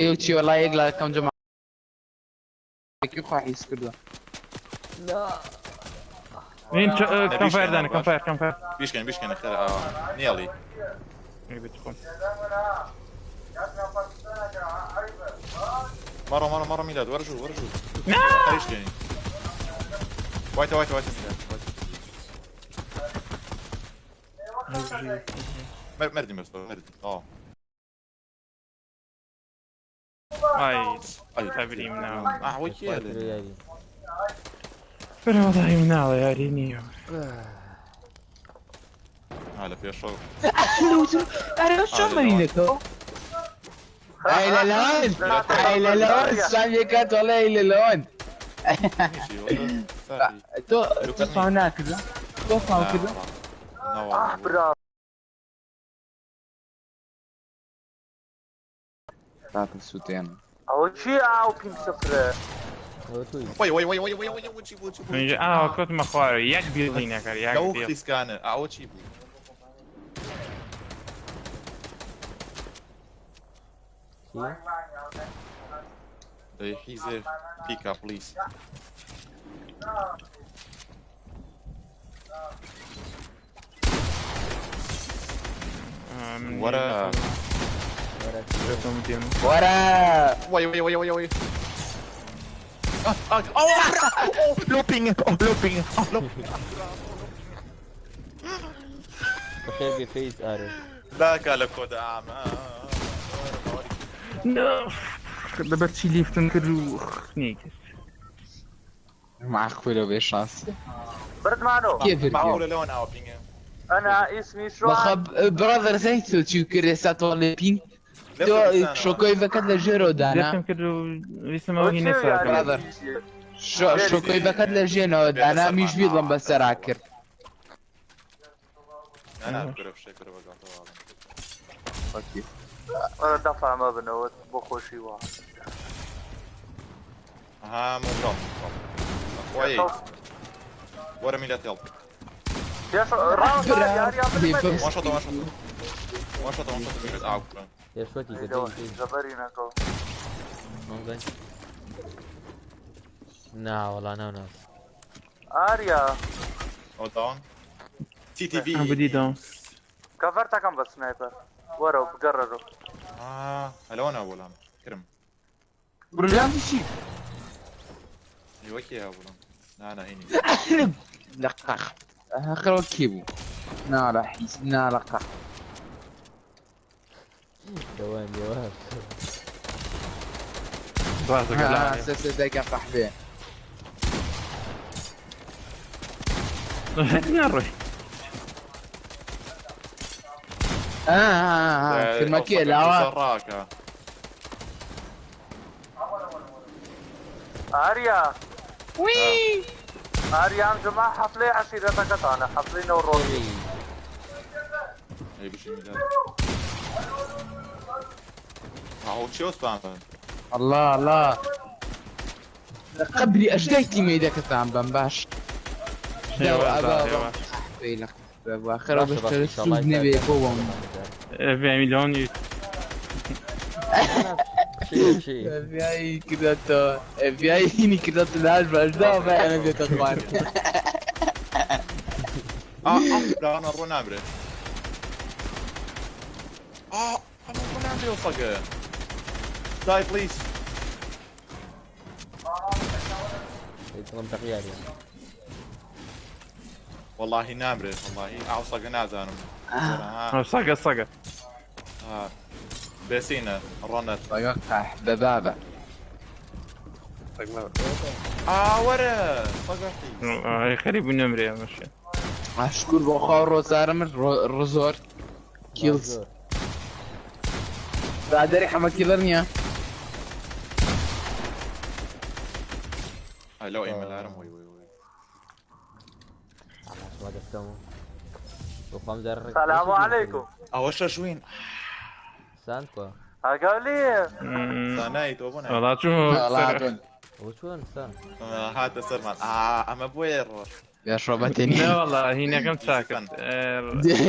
چی وەڵا یەک لا کەم جەماعەکی خوا حیز کردووە. من كم فاير دانا كم فاير كم فاير. بیشکێن بیشکێنە خێرا ئاوا نیەڵی. بتخۆم. مەڕۆ مەڕۆ مەڕۆ میلاد وەرە ژوور وەرە ژوور. خەریشکێنی. وایتە وایتە وایتە میلاد وایتە. مردی مەستۆ مردی. ئا. ئای ئای تەبری مناڵ. ئەوەی کێ لێ؟ یاری. برە وەڵی مناڵە یاری نییە. ها لە پێشەوە. ئەرێ چۆن مەرینەکەەوە؟ ئەی لە لەوان ئەی لە لەوان سامیەکات وەڵێ ئەی لە لەوان. نیشی وەرە ساقی. تۆ تۆ فاو ناکردە؟ تۆ فاو کردە؟ نەوەڵا. برا. تاتە سووتێن. ئەوە چی ئاو پیم سفرە؟ ئەوە تۆی. وەی وەی وەی وەی وەی وەی وەی چی بوو چی بوو؟ ئاوە کەوتمە خوارەوە یەک بیڵی نەکرد یەک لەو بیڵ. خیسکانە ئەوە چی بوو؟ چی؟ دەی حیزێ پیکا پلیز. من وەرە. وەرە. دەتۆم دێم. وەرە. وەی وەی وەی وەی وەی. لۆپینگ لۆپینگ بەخێر بێ فەیز ئارێ. لاکا لە کۆدا ئامە. لەبەر چی لیفتم کرد و نەیکرد. معقولە بێ شانس. بردمانۆ. کێ بردیەوە؟ معقولە لەوە ناوە پینگە. ئەنا ئیسمی بەخە شوان. براذەر زەی تۆ چی کرد ئێستا تۆ لێ پینگ تۆ شۆکۆی بەکەت لە ژێرەوە دانا. لیفتم کرد و ویستم ئەوە هی نەساکەم. برادەر. شۆکۆی بەکەت لە ژێنەوە دانا میش بیڵم بەسەرا کرد. نا کورە فشەی کورە بەگەڵتەوە. وەرە دەفع مەبنەوە بۆ خۆشی وا. ها مبرم. وەی وەرە میلاد هێڵ. پێش ڕاو یاریان بردمە. وان شۆتە وان شۆتە. وان شۆتە وان شۆتە میلاد ئاو کورە. پێشوەتی کە دەی دەی. زەبەری نەکەوە. مامزای. نا وەڵا ناو ناس. ئاریا. ئەو داون. تی تی ڤی. بدی داون. کەڤەرتەکەم بە سنایپەر. وەرە بگەڕەرەوە. لەوە ناو بۆلام کرم. برلام چی؟ ئێوە کێ هەبوو؟ نا نا هینی. لەقاخ. ئەخرەوە کێ بوو؟ ناڵە حیز ناڵەقا. دەوان دەوان. ڕاستەکە لا. سێ دایکە قەحبێ. ناڕۆی. کرمەکێ لاوە. ڕاکە. ئاریا. وی. ئاریا ئەم جمعە حەفلەی عەشیرەتەکەتانە حەفلەی نەورۆزی. ئەی بژی میلاد. ئەو چی ئۆسپان؟ الله الله. قبلی ئەژدای تیمەیدەکەتان بەم باش. آخر بەشتر سوود نەبێ بۆ وەم. میلیۆن چی؟ FBI کردەتەوە FBI هینی کردەتە لاش بەشدا بەیانە بێتە خوار. لاوانە ڕۆ نامرێ. ئەمە ڕۆ نامرێ ئەو سەگە. دای پلیز. دڵم تەقیاریە. والله نامرێ والله ئەو سەگە نازانم. سەگە سەگە. بێسینە ڕۆنەت. سەگە قەحبە بابە. وەرە سەگە حیز. خەریب بوو نەمرێ ئەمەشێ. شکور بۆ خوا ڕۆزارە مرد ڕزۆر کیڵز. برادەری حەمە کیڵەر نییە؟ ئای لەو ئێمە لارم وەی وەی وەی. سلام علیکم. ئەوە شەشوین. سان کوا؟ ئاگاو لێیە. سانایی تۆ بۆ نای. وەڵا چوو. وەڵا چۆن. ئەوە چۆن سان؟ هاتە سەرمان. ئەمە بۆیە ڕۆژ. پێشڕۆبەتێنی. نەوەڵا هینەکەم چاکرد.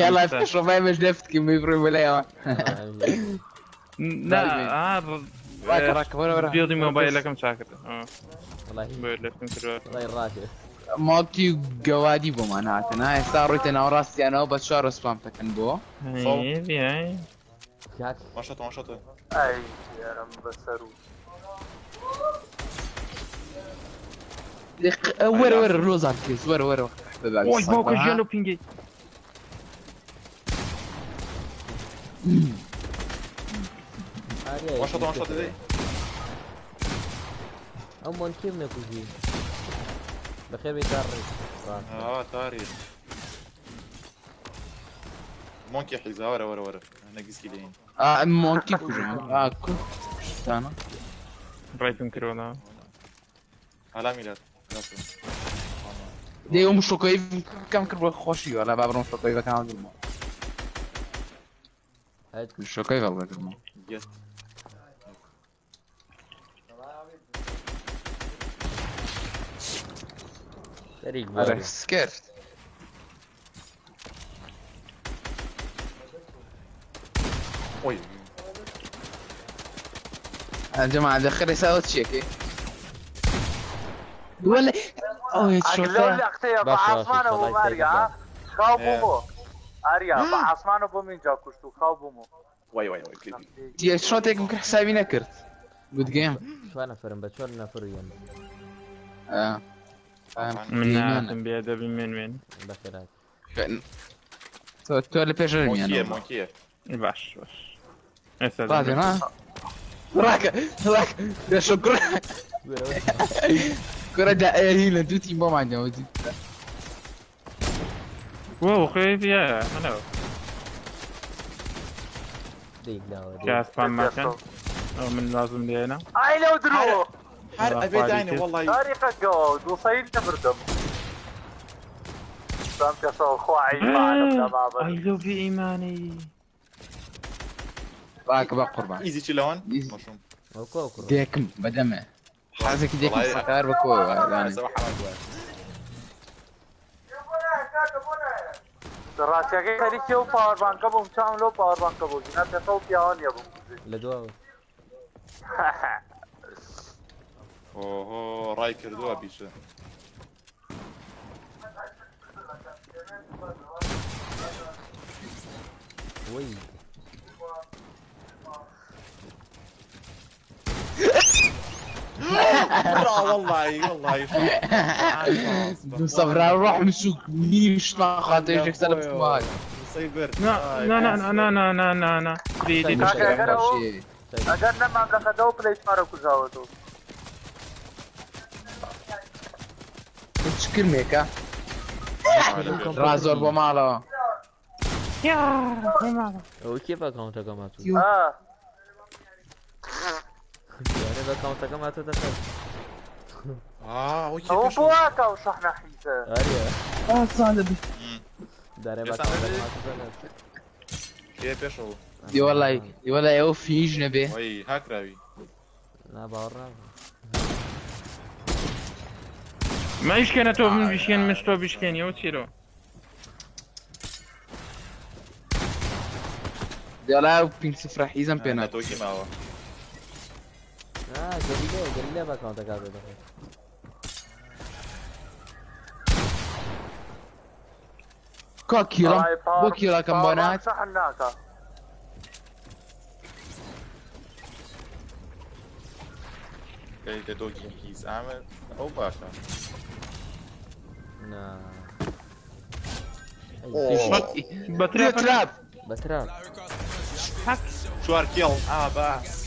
یاڵا پێشڕۆبای مەش لەفت کردم بڕۆی بەلایەوە. نا ڕاکە ڕاکە وەرە وەرە بیڵدی مۆبایلەکەم چاکرد. وەڵاهی بۆیە لەفتم کردووە. وەڵاهی ڕاکە. ماڵکی و گەوادی بۆمان هاتن ها ئێستا ڕۆیتە ناوەڕاستیانەوە بە چوار سپام دەکەن بۆ هەی کاک وان شوت وان شوت. ئەی کێرم بەسەر و وەرە وەرە ڕۆزان کەس وەرە وەرە وای باوکە ژیان لەو پینگەی. ئاریا وان شوت وان شوت دەی. ئەو مۆنکیم نەکوژی. بەخێر بێی تا ڕێ. ڕاستە. اه تاريخ. مونكي حيزة ورا ورا ورا انا قسكي لين. مۆنکی کوژم کوشتانە ڕایتم کردووە. هلا ميلاد. دەی ئەو مشۆکەی کەم کرد بۆ خۆشی وەلا با بڕۆم شۆکەیەکان هەڵگرمەوە. هەت شۆکەی هەڵدەگرمەوە. يس. خەریک ئەرە بوو. سکرد وي جماعة دخل ساوت شيكي ولا ئەو ئەگ لەو لەختەیە بە باشە، باشە، عاسمانە بۆ وەڵای ماریا خاو بوومۆ ئاریا بە عاسمانە بۆ منجا کوشت و خاو بوومۆ. واي واي واي كليبي. شۆتێکم کرد حسابی نەکرد گود گەیم. چوار نەفرم بە چوار نەفر یەن. من ناتم بێ دەبی من من. بەخێر هات. تۆ لە پێش مونكية ڕمیانەوە. مونكية. باش باش. ئێستا ڕاکە ها ڕاکە ڕاکە لە شکر وەرە کورە دائری لە دوو تیم بۆمان دەوە. وەو خۆی بیا هەنەوە. دەیک لاوە کە ئاسپان ماکەن. ئەو من لازم لێنە. ئای لەو درۆ هر ابي داني والله. تاریخەکەەوە دووسەی نەبردم سام کەسەوە خوا عیمانم لە ئای لەو بێ ئیمانی. ڕاکە بە قوربان. ايزي تشيلون. إيزي. مشروم. ئەو کۆ کوڕ. دێکم بەدەمێ حازێکی دێکم والله. سەکار بکۆ سبع حرام. ڕاستیەکەی خەریکی ئەو پاوەربانکە بووم چاوم لەو پاوەربانکە بوو ژنا پێسە و پیاوە نییە بووم. لە دواوە. اوه رايكر دوا بيشا. وەی لا والله والله. سەفرا ڕۆح مسوک نیشتمان خاتێژێک سەر بمان. سايبر. نا نا نا نا نا نا نا نا دي دي دي. کاکە ئەگەر ئەو ئەگەر نەمام لە خەدەوە پلەی چوارە کوژاوەتەوە. چ کرمێکە ڕازۆر بۆ ماڵەوە. ئەو کێ بە ئەکاونتەکەم هاتوو؟ ئا یانێ بە ئەکاونتەکەم هاتوو دەسەر. اه وكي ئەوە بۆ واکە و شەحنە حیزە. ئاریا ئاسان دەبی. دارێ بە ئێستا ئەکاونتەکەم هاتوو دەسەر. كي بيشو. دی وەڵای دی وەڵای ئەو فیش نەبێ. وي هاكراوي. نا باوەڕ ناکەم. ما یشکێنە تۆ من بشکێن منش تۆ بشکێنی ئەو چیرۆ. دی وەڵای ئەو پینگ سفرە حیزم پێ ناکە. توكي ماوا. نا گەریلە گەریلە بە ئەکاونتەکە هاتوو دەسەر. کا کیڵم ئای بۆ کیڵەکەم بۆ پاوەربانک نات. شەحن ناکە. كي دوكي كيس اعمل او باشا. نا بەترێ تراب بەتراب. شوار كيل اه باس.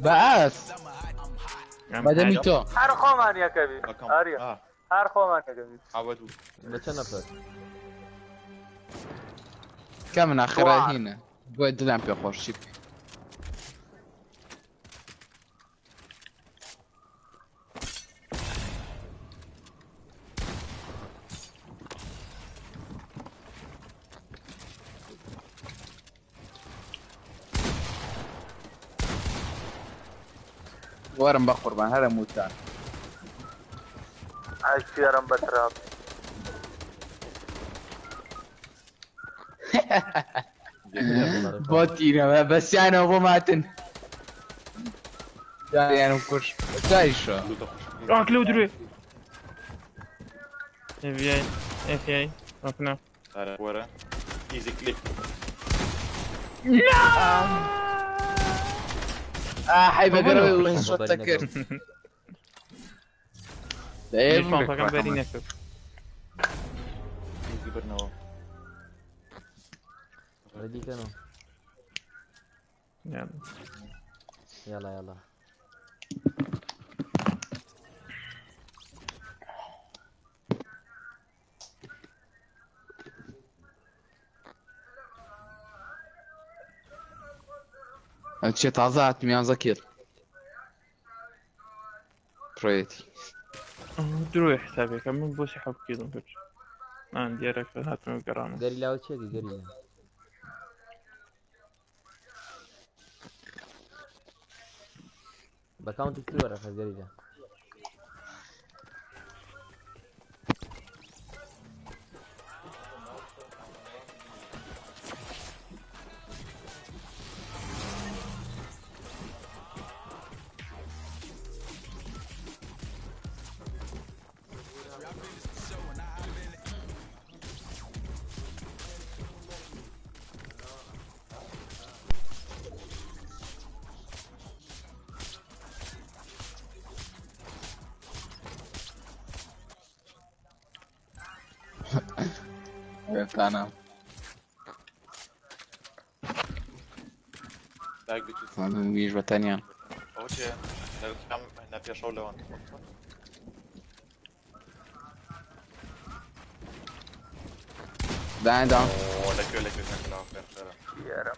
بەئاس بەدەمی تۆ. هەر خۆمان یەکەبی ئاریا اه هەر خۆمان یەکەبی. عودوا. بە چەند نەفەر؟ کەم ناخرە هینە بۆ دڵیان پێ خۆشی بکەی. وەرم بە قوربان هەرە موتان. ئای کێرم بەتراب. بۆ تینەوە بەسیانەوە بۆ ماتن. یانم کوش جاریشە ئاک لەو درێ FBI FBI open up. ئارە وەرە ئیزی کلیک. حی بەگەرەوەی شۆتە کرد. پمپەکەم بەری نەکرد. ئیزی بردنەوە. ڕێدی کەنەوە. یاڵا. یاڵا یاڵا. چێ تازە هاتم یانزە کرد پرۆیەتی. درۆی حسابێکە من بۆچی حەب کیلم کرد ئان دیارە کە هاتم و گەڕامە. گەریلاوە چێکی گەریلا. بە کاونتی تر وەرە خە گەریلا. تانا دایک بچیت. ویش بەتەنیان. ئەوە چێ لەگەڵ نە پێشەو لەوان. داین داون. ئۆ لەکوێ لەکوێ لەکوێ خێرە. یارە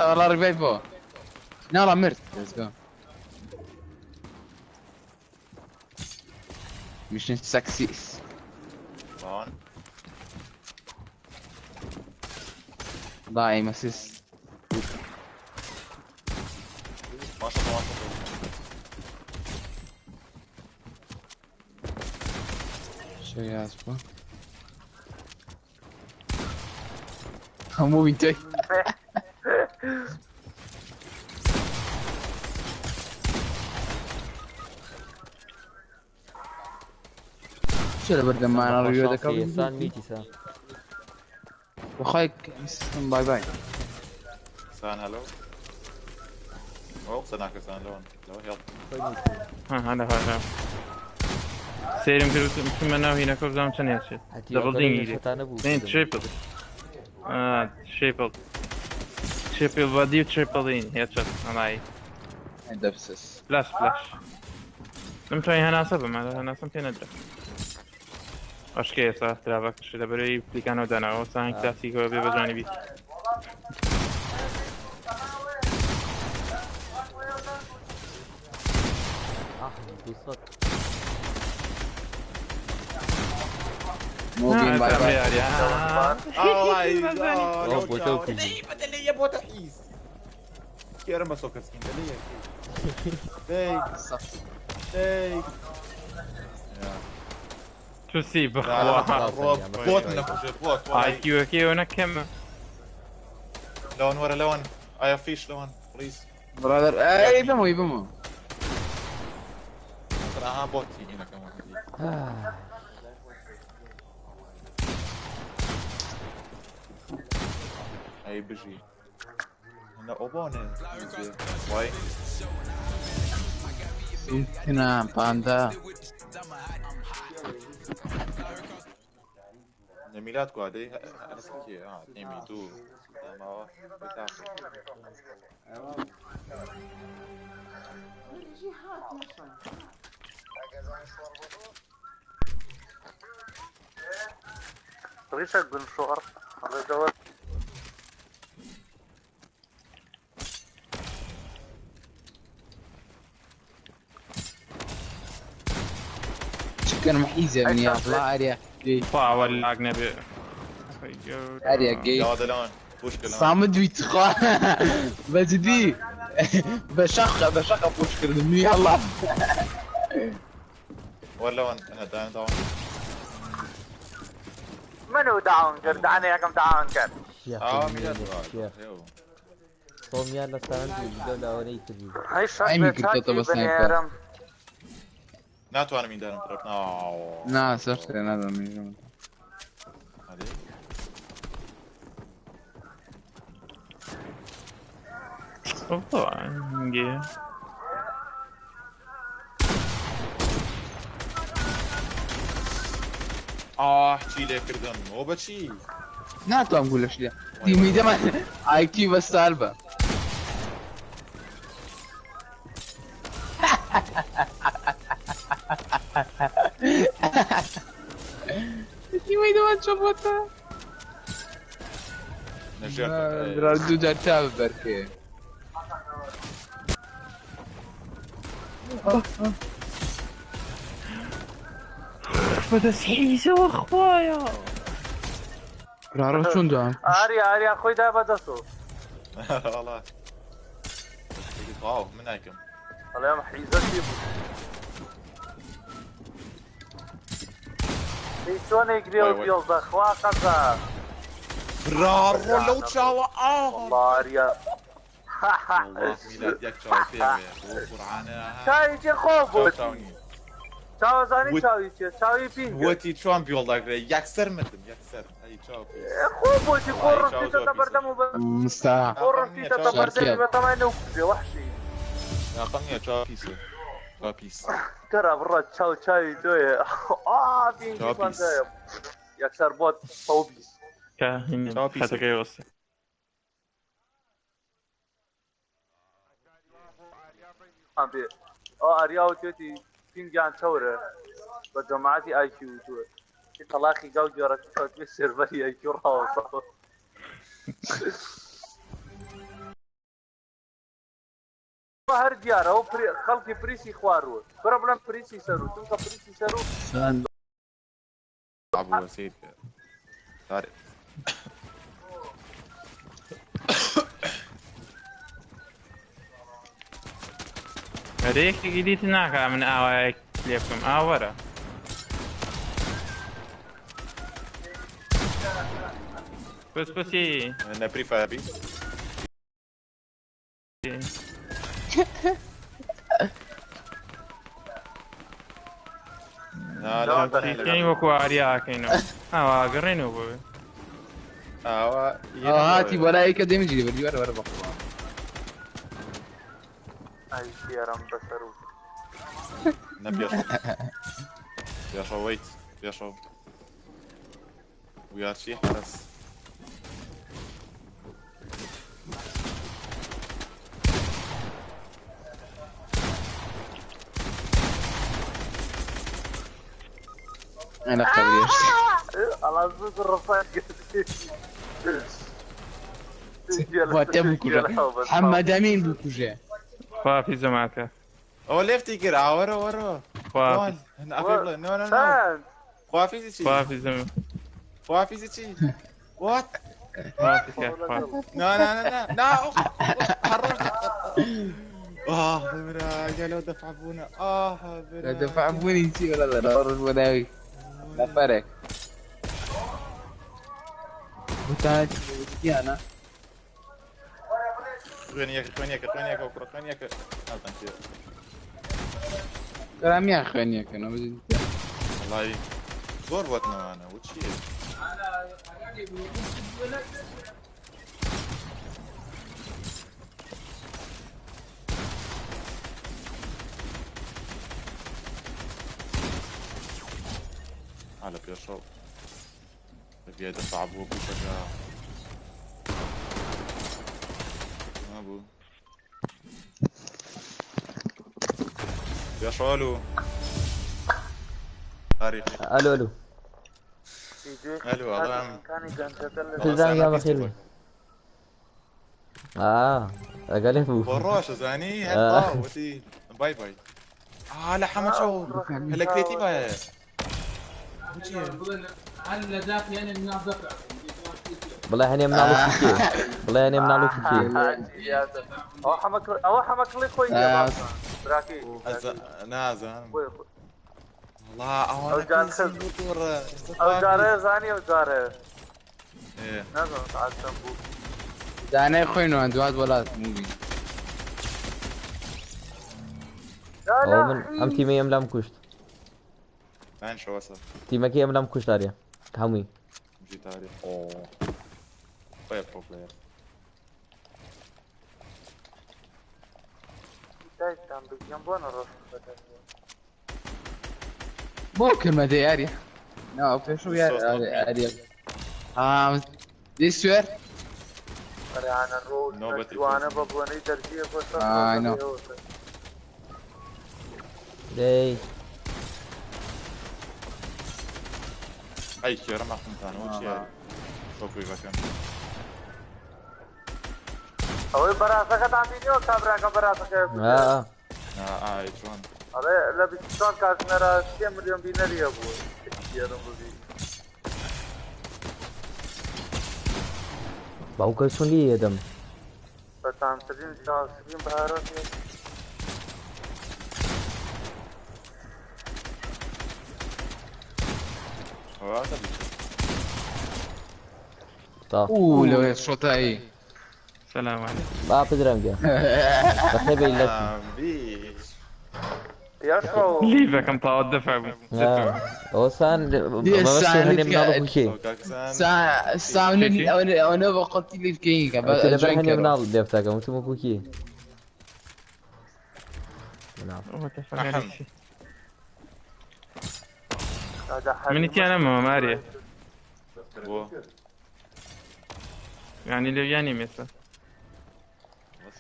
والله ريفايف بو نالا مرت. ليتس جو. ميشن سكسيس. لەوان ضايع اسيست. ماشە ماشە. شو يا اسبو هەموو بینتۆی. چ لە بەردەمانە ڕیۆ دەکەم سان میتی سان. بەخوای باي باي. سان هەلۆ. ئەو قسە ناکە سان لەوان لەوە هێڵ. خۆی میتی. ها هەلا هەلا سەیرم کرد وتم چوومە ناو هینەکە بزانم چەند هێچێت. هەتی دەبڵ دینگی دێ. شتانە بوو. نین تریپل. تریپل. تریپل بەدی و تریپل این هێچێت ئەمای. دەبسس. فلاش فلاش. نمتوانی هەناسە بم هەناسەم پێ نەدرا. ئەشکێ ئێستا ترابەکەش لەبەرەی پلیکانەوە داناوە سان کلاسیکەوە بێ بە جوانی بیت. ئاح دووسەد. موڤین باي باي. ئەوە بۆ تۆ کوژی. بۆتە حیز. کێرم بە سۆکە سکین دەلێ. دەی دەی. تو سی بخوا. بۆت نەکوژێت بۆت. ئایکیوەکەی ئەوە نەکەمە. لەوان وەرە لەوان ئایا فیش لەوان پلیز. برادر ئەی بمەوە بمەوە. ئەها بۆتی هینەکەم. ئەی بژی. نە ئۆبۆنێ. وای. سمتنا پاندا. میلاد کوا دەی ئەسکێ ها ئێمی دوو داماوە بتاقی. ڕیشە گونشۆڕ ڕێدەوە. شكرا محيزة من يا الله اريا پاوە لاگ نەبێ. اريا جي. لاوە دەلەوان پوشکە لەوان. صامد بيتخوا بجدي بشقة بشقة بوش كردم يلا. وەر لەوان ئەنە داوان داوان. من و داون کرد دانەیەکم داون کرد. شێخ آه میلاد شێخ تۆمیان لە ساندی لەو لاوەنەی کردی. هەی شەش ئەمی بێ کردۆتە چاکی بە سنایپەر. بنێرم. ناتوانم ئیندارم ترپ ناو نا سەختە نادەم میژم. هەدی بابا ئاه چی لێ کردم ئەو بەچی ناتوانم گولەش لێ. تیمی دەمان ئایکی بە سالبە. تیمی دەمان چۆن بۆتە؟ نەژێر برا دوو جار تا بەرکێ. بەدەست حیزەوە خوایە. برا چۆن دوام؟ ئاریا ئاریا خۆی دا بەدەستەوە. وەڵا واو من نایکەم ئەڵێم حیزە چی بوو؟ هی چۆنێک گرێ و وای وای. بیڵدە خوا قەزا. برا ڕۆ لەو چاوە ئاه والله ئاریا. والله میلاد یەک چاو پێوەیە بۆ قورعانە چاوی چێ خۆ چاو بوو. چاو نییە. چاوەزانی وت- چاوی چێ چاوی پینگ. وتی چۆن بیۆڵ دەگرێ یەکسەر مردم یەکسەر ئەی چاو پیس. خۆ بۆچی خۆ وای، چاو ڕشتیتە زۆر پیسە. بەردەم و بە مستا خۆ ڕشتیتە چاو بەردەمی شارکێ. بەتەمای نەو کوژێ وەحشی. ناقم نییە چاو پیسە چاو پیس کەرە بڕە چاو چاوی تۆیە. ئا پینگی چاو پیس. پەنجایە. یەکسەر بۆت سەو بیست. کە چاو پیسە. خەتەکەی وەستە. بێ. ئەو ئاریا وتێتی پینگیان چەورە بە جەماعەتی ئایکیو وتووە. تەلاقی گاو گێڕەکە کەوتبێ سێرڤەری ئایکیو ڕاوەستاوە. هەر دیارە ئەو خەڵکی پریسی خوارووە. برە بڵێم پریسی سەرو، چونکە پریسی سەرو عبوە سیر کە دارێ ئەرێ یەکێکی دیت ناکا من ئاوایەک لێ بکەم ئاوەرە. بس بسی نە پری فایەر بی نا لا کەین وەکو ئاریاکەینەوە ئاوا گەڕێنەوە بۆ ئاوا هاتی بەلای کە دەمجی بەردی وەرە وەرە بەخوا. ئای شێرم بەسەر و نە پێشەوە پێشەوە وەیت پێشەوە ویار چی حرس أنا قبل ئەڵا زوو ڕفای واتە بکوژە محەممەد ئەمین بکوژێ. خوافی زەماکە ئەوە لێفتی کرد ئاوەرە وەرە خوافی ئەفێ بڵێ نۆ نۆ نۆ چەند خوافیزی چی خوافی زەم خوافیزی چی وات خوافی خوافی نا نا نا نا نا حرمت اه برا قالوا دفع بونا اه برا دفع بوني چی ولا لا ڕۆژ بۆ لا فرق. وتانە خوێنیەکە خوێنیەکە خوێنیەکە کوڕە خوێنیەکە نازانم کێ کەرامیان خوێنیەکەنەوە بزن. والله زۆر بۆتنەوانە و چییە على پێشەوە لەبیای دەفع بووە بووشەکە نابوو پێشەوە ئەلو تاریخی ئەلو ئەلو ئەلو ئەڵێم تزان یا بەخێر بێ. ئا ئەگەلێ بوو بۆ ڕۆشە زانی آه. هەتا وتی باي باي آه لا حمد شو هلا كريتي باي بڵێ هەنێ مناڵێکی کێ بڵێ هەنێ مناڵێکی کێ ئەوە حەمەکڵی خۆی آه. براکەی نازانم خۆی خۆی. وەڵا ئەوانە ئەو جار پێی بوو تووڕە ئێستا ئەو پاکی. جارە زانی ئەو جارە ئێ، نازانم سەعات چەند بوو. دانای خۆی دوات وڵات مووی. لا ئەوە لا من ئەم تیمەی ئەم لام کوشت. دانیشە وەسە. تیمەکەی ئەم لام کوشت ئاریا هەمووی. جیتاری. ئۆ. خۆیە پرۆ پلەیەر. دایکتان بگیان بۆ نەڕۆشت بەدەنگەوە. بۆ کلمە دێ یاریە. نا پێشوو یار ئاریە. آه دي سوير ئەرێ ڕۆژ نۆبەتی جوانە بە بۆنەی دەرجیە بۆ سەر I know. دەی ئەی کێرە مەخمتانەوە چی یاری؟ شۆکوی بەکەن. ئەوەی بەراسەکەتان بینیوە کابراکە بەراسەکە ئا نا ئای چۆن؟ ئەڵێ لە 24 کاتژمێرە 3 ملیۆن بینەری هەبوو. کێرم ببی. باوکە چۆن لێ یەدەم؟ بەتامترین جوانترین بەهارات ئەوە دەبیت. تا اوه لو الشوطة سلام عليكم. با پدرام گیان. بەخێر بێی لەتی. بی. یاشەوە ليفا كم طاوة دفع بو. ئا، ئەوە سان دي مەبەستی الساعة هەنێ نتك- مناڵ بوو کێ؟ ئەو کاکسان. ساعة ساعة انا انا قلت لي في ئەوتە لەبەر هەنێ كينج مناڵ لێفتاکەم وتم وەکو کێ؟ مناڵ. What the fuck أحم. are you? منی تیانە مەمە ماریا. بۆ. يعني لو يعني مثلا بەس.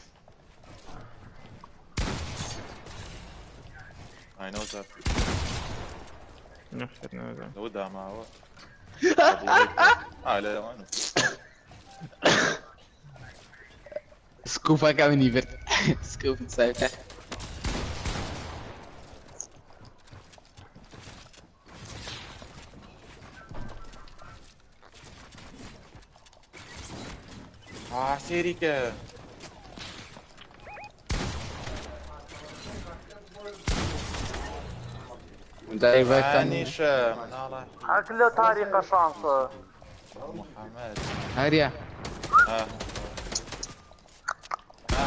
I know that. نخسر نوزع. لەوە داماوە. ئا لەوانە. سكوفا كامل يبرد سكوف سايبه ئا سێری کە. دانیشە مناڵە. حەک لە تاریقە شانسە. محەممەد. هاريا ئا. ئا.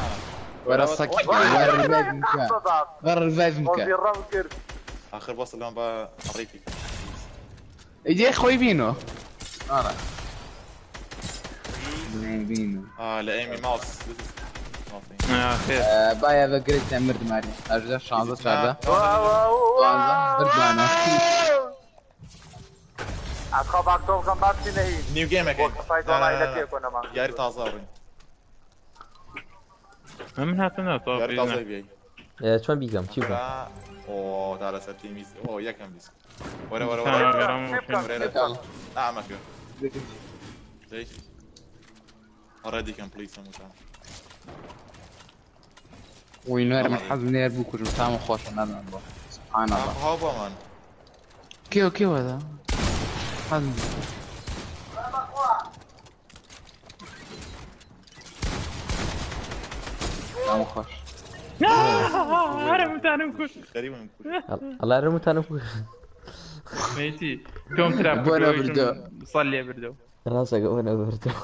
ورا الصك ورا الريفايف مكان ورا الريفايف مكان وەزیڕەم کرد. آخر بوصل لهم بقى ريبي. يجي خوي بينو ورا بينو اه لإيمي ماوس. This is nothing. آه خير. باي هاف جريت تايم مرد ماري ارجع شانزة شانزة واو شانزة برجعنا ئەخوا باکتۆ بکەم با بچینە هین. نيو جيم again. وەک سایت لا وەڵای لا لە لا تێکۆ نەمان. یاری تازە بڕین. من هاتنا طاف یاری تازە بیای. ئێ، چۆن بیکەم؟ چی بکەم؟ ئۆ تا لەسەر تیمی ئۆ یەکەم بیست. وەرە وەرە وەرە. غرام وەرە. نعم أكيد. ليش؟ Already complete سموتان. وينوار من حظ نير بوكو تام خوش نظام سبحان الله هاو مان. كيو كيو هذا حظ تام خوش عرف متعرف كوش غريبة من كل. ئەڵا رموتانم کوشت. ميتي توم تراب بونا بردو. صلي بردو. ڕاستەکە ئەوە نەبردەوە.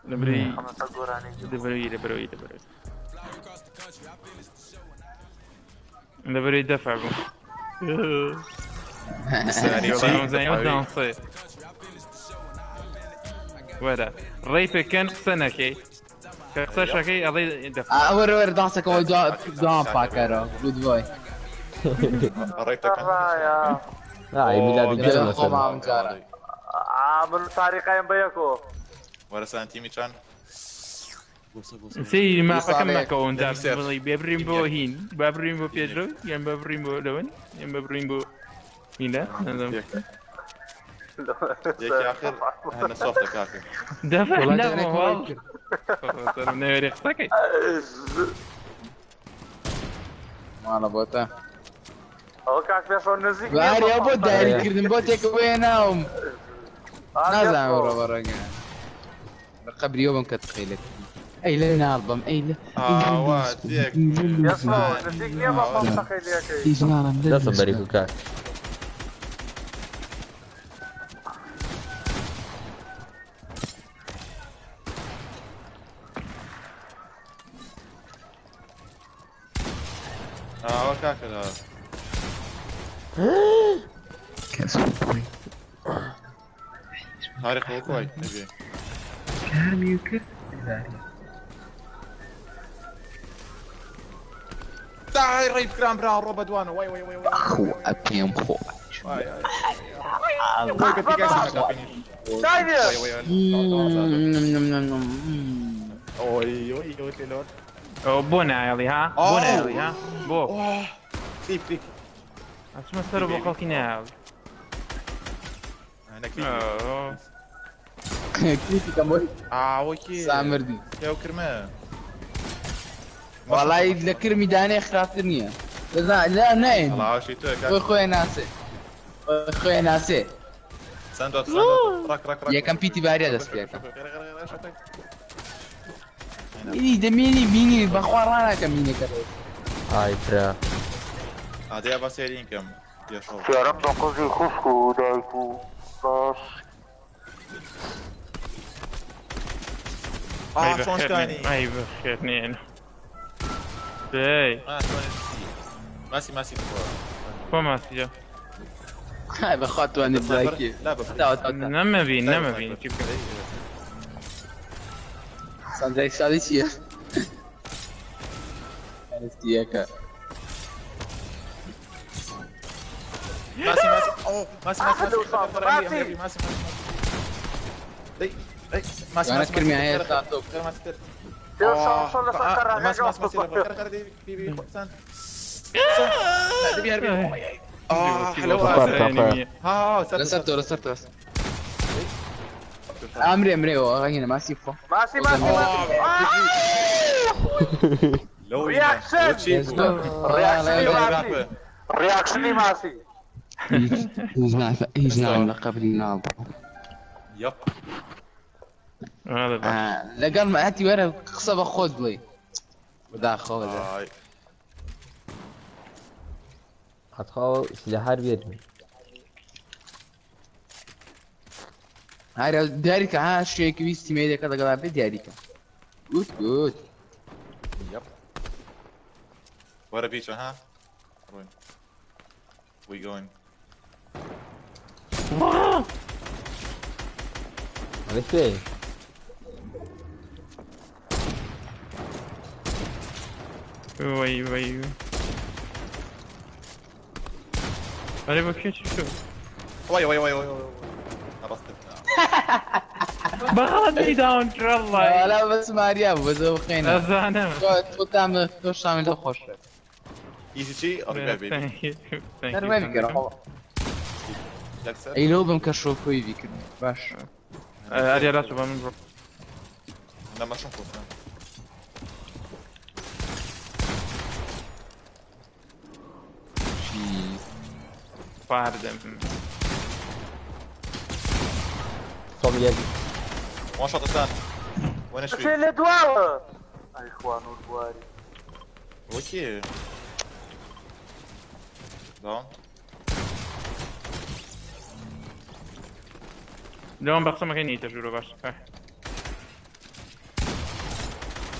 لبري ئەمە گۆرانێکی لبروي لبروي لبروي لبروي دفع بو. والله زين ودانسي. ولا ريبي كان قسنكي قسشكي اضي دفع. ور ور دعسك هو دوام باكرو جود بوي قريتك أنا. ڕایە. ئای میلادی أوه، گەرم لا، لەسەر. خۆ جارە. عامل تاریقەیان بەیەکۆ. وەرە سان تیمی چەند؟ بوسە بوسە. سي ما يصالح. فكم كون لم يصير. بيبرين بو هين بابرين بو بيدرو ين بابرين بو لون ين بابرين بو هنا یەک. یەکی آخر هەنە سۆفتە کاکە. دفع والله لا جانك والله نوري قصتك مالا بۆتە ئەوە کاک پێشەوە نزیک نییە باریا بۆ بۆ خۆم. داریکردن بۆ تێکە وێناوم ئا، نازانم پێشەوە. ڕۆ بەڕێگە لە قەبریەوە بم کە تخیلت ئەی لە ناڵبم ئەی لە ئاوا تێک یەسڵۆ نزیک نییە بە خۆم تەقەی لێکەی. هیچ ناڵم لە دەستم بەری کو کاک. ئاوا کاکە لا. کەس خۆی تاریخ وەکو وای نەبێ. کارمی کرد دای ڕێی بکران برا ڕۆ بەدوانە وای وای وای وای خۆ ئەپێم خۆ وای وای وای بە پیکاسی نەکا فینیش. دایێ وای وای وای ئۆی ئۆی ئۆی تێلۆر. ئەو بۆ نایەڵی ها بۆ نایەڵی ها بۆ ئۆه کلیپ کلیپ. ئەچمە سەر بۆ خەڵکی نایەڵی. نەکلیپ. ئەوه. کلیپی کەم بۆی ئاوە کێ؟ سامردی پێو کرمە. وەڵی لە کرمی دانێ خراپتر نییە لا ناین ئەڵاوشی تۆ خۆی خۆی ناسێ خۆی خۆی ناسێ سندوت سندوت ڕک ڕک ڕک. یەکەم پیتی باریا دەست پێکە. مینی دەمینی بینی بەخوا ڕاناکە مینەکە ئای برا. ئادەیا با سێرین کەم یەشەڵ. سیارەم بە قوزی خوشک و دایک و باش. ئا ئەی چۆن بەخێر شکانی. نێن، ئەی بەخێر نێن. دەی ئا چۆن سی. ماسی ماسی بخۆ. بۆ ماسیجە های بەخوا توانێ براکی لا بە تاوە تاوە تاوە. نەمەبین نەمەبین چی بکەم ساندای ساڵی چییە؟ ئەنفتیەکە ماسی ماسی ئۆ ماسی ماسی آخر ماسی ماسي. ماسي ماسي ماسي. دەی دەی ماسی وأنا ماسي كرمي ماسي هاي خير ساعة خير ماسي خير. شو لەسەر ماسي ماسي ماسي قەرارەکە خير خير دي بي بي سان. سان. لا دبي هربي. آه حلوة. حلوة ها لەسەر تۆ لەسەر تۆ ئەمرێ ئەمرێ هێنە ماسی بخۆ ماسی ماسی ماسی. لو Reaction. ڕیاکشنی ماسی. ڕیاکشنی ماسی. هیچ ناڵم لە قەبری ناڵ يب هذا باش لەگەڵ هەتی وەرە قسە بە خۆت بڵێ بەداخەوە بەدا آي. هەتخوا سلاحار بێرن. هەرە دیاریکە ها شوێکی ویستی مێدەکە لەگەڵا بێ دیاریکە گوت گوت يب ورا بيتش ها وين We going ئەوە کوێ؟ وەی وەی ئەرێ بۆ کوێ چی شو وي وي وي وي وي عرفت بەغەڵەت داون والله لا بەس ماریا بوو بەس ئەو خێنە ئەزانم تۆ تام تۆ شامی لە خۆش بێت ايزي شي ارجع بيبي هەر وای بکەرەوە جاكسون ئەی لەو بم کە شۆکۆی بیکردم باش ئەریا ڕاست بە من بڕۆ لا ما شنفوس چی خواردم خۆم یەک وان شوت اسان وين چێ شوي لە دواوە. ئەی خوا نور بواری. اوكي داون لەوەم بە قسەمەکەی نیتە ژوورە باش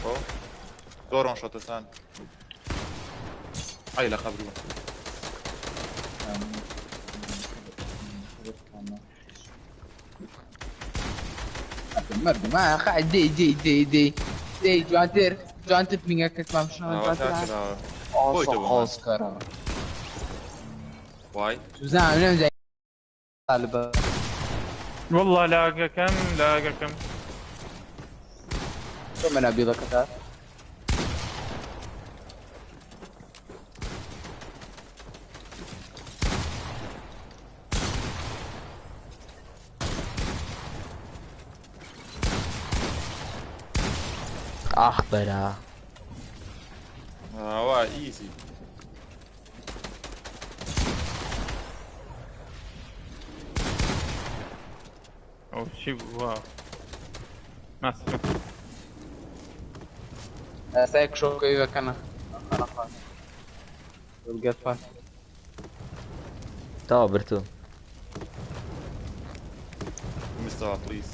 او دور وان شوت اسان اي لا خبرو مردم ما خا دي دي دي دي دي جوانتر جوانتر بینگە کە مام شنۆ جوانتر ئۆسکەرەوە واي سوزان نەمزای طالبە والله لاقەکەم لاقەکەم تۆ مەنابیڵەکەتا ئاخ بەرا. وا ايزي ئەو چی بوو واو ماسی ئێستا شۆکەوی بەکەنە. We'll get fast. تەواو برتو. مستەوا please.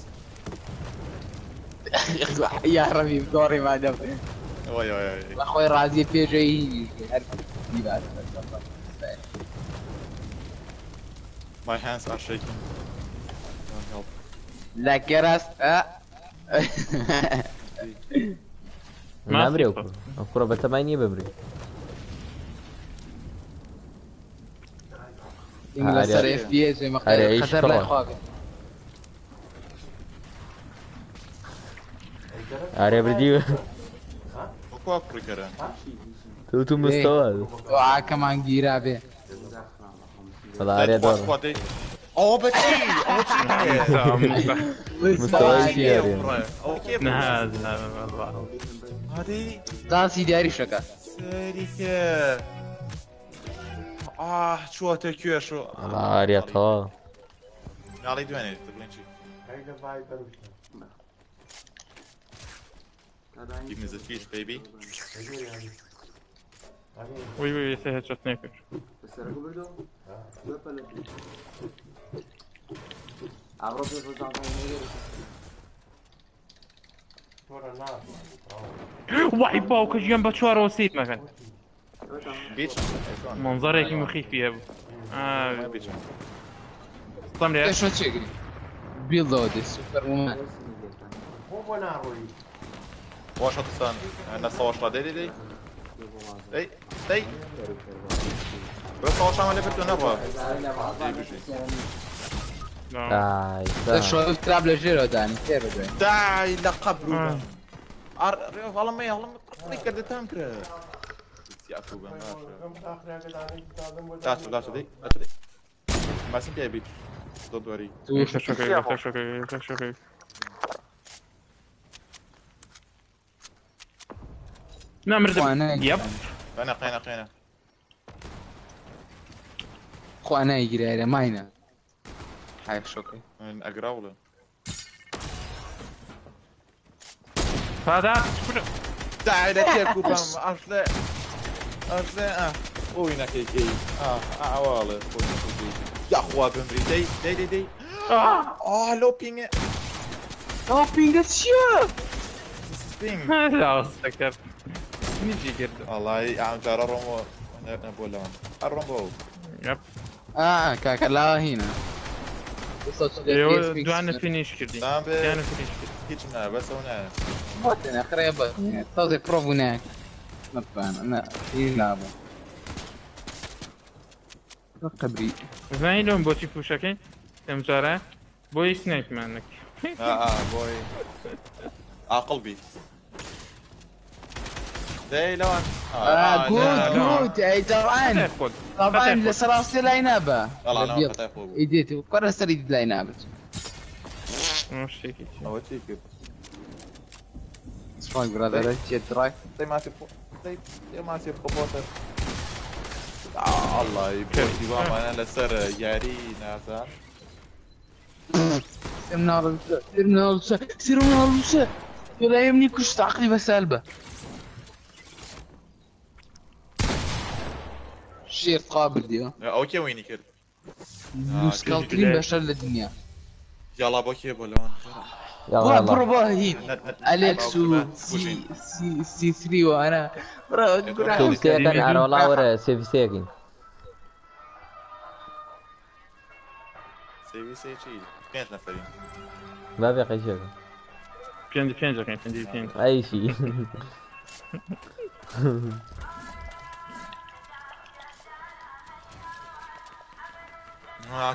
یا ڕەبی گۆڕی مادەم. وای وای وای. لە خۆی ڕازیە پێشەوەی هینیش بێ هەر بیبات. My hands are shaking. Don't help. لە کێراست نامرێ ئەو کوڕە. ئەو کوڕە بەتەمای نییە بمرێ. لەسەر FPS ئەرێ ئیش خەتەر لای کوڕە. خوا بێ. ئارێ بردی وەکوا کوڕی کەرە. تۆ تو مستەوا. دوعاکەمان گیرا بێ. وەڵا ئارێ دۆڕ. خوا دەی. ئەوە بە چی؟ ئەوە چی هەیە؟ مستەوای چی ئەو ئارێ؟ کوڕە؟ ئەوە کێ بوو؟ نا نا والله. هادی داسی دیاریشەکە. سەری کێ؟ ئاه چووەتە کوێ شۆ؟ وەڵا ئاریا تەواو. ناڵی دوێنێ بڵێن چی؟ Give me the fish, baby. وی وی سێ headshot نەکرد. وای باوکە گیان بە چوارەوە سیر مەکەن. Bitch. منظرێکی مخیفی هەبوو. ما bitch. سڵام لێ. شۆ چێگری؟ بیڵدەوە دێ سوپەر وومان. واشنطن نە سەوەشڵا دەی دەی دەی دەی دەی بە سەوەشامە لێ بردو نەڕوا دەی بژی. ئای سا. شۆ تراب لە ژێرەوە دانی تێرە دوێن. دای لە قەبر و هەڵم مەیە هەڵم قڕی کردە تام کرد. یاکوبم باشە. داچۆ داچۆ دەی داچۆ دەی. ماسیم پێ بیت. Don't worry. شۆکەوی شۆکەوی شۆکەوی. نامردم. یەپ. قەینە قەینە قەینە. خوا نایگیرە ماینە. حیف شۆکەی. من ئەگراوڵە. فادا کوڕە. دای لە تێکوبم ئەشلێ ئەشلێ ئاه خۆی نەکەی ئاه ئاواڵێ خۆی نەکەی یاخوا بمری دەی دەی دەی دەی ئاه لەو پینگە. ئەو پینگە چییە؟ This is ping. لاوەستەکە. نیجی کرد. وەڵای ئەم جارە ڕۆمەوە نەبووە لەوان ئەڕۆم بۆ ئەو. یەپ. ئا کاکە لاوە هینە. دوانە فینیش کردی. نابێ. دوانە فینیش کرد. هیچم نایە بەس ئەو نایە. بۆتێنە خڕێ بە تازێ پرۆ بوو نایە. نەتوانە نە هیچ نابوو. قبری. زانی لۆم بۆچی پوشەکەین ئەم جارە بۆی سنایپمان نەکرد. ئا بۆی عاقڵ بی. دەی لەوان. گوت گوت ئەی طبعا خۆت. طبعا لەسەر ڕاستێ لای نابە. وەڵا ناو خەتای خۆ بوو. ئیدێت کوڕە سەری لای نابێت. شتێکی چی. ئەوە چی کرد؟ Strong brother, چیە درای؟ دەی ماسی بخۆ دەی دەی ماسی بخۆ بۆتە. الله بۆتی وامانە لەسەر یاری نازان. سير من هذا سير من هذا سير من هذا ولا يمني كشت عقلي بس قلبه. شير قابل دي. ئەو کێ وینی کرد؟ سكالترين بشر للدنيا. یاڵا بۆ کێ بۆ لەوان؟ يلا برو يلا. برو هين اليكس و سي سي سي 3 وانا برو سێ سێەکەن ئارە وەڵا وەرە سێ سێەکەین. سێوی سێ چی؟ پێنج نەفەرین. با بێ قەیشەکە. پێنج پێنجەکەین پێنج پێنج. ئەیشی.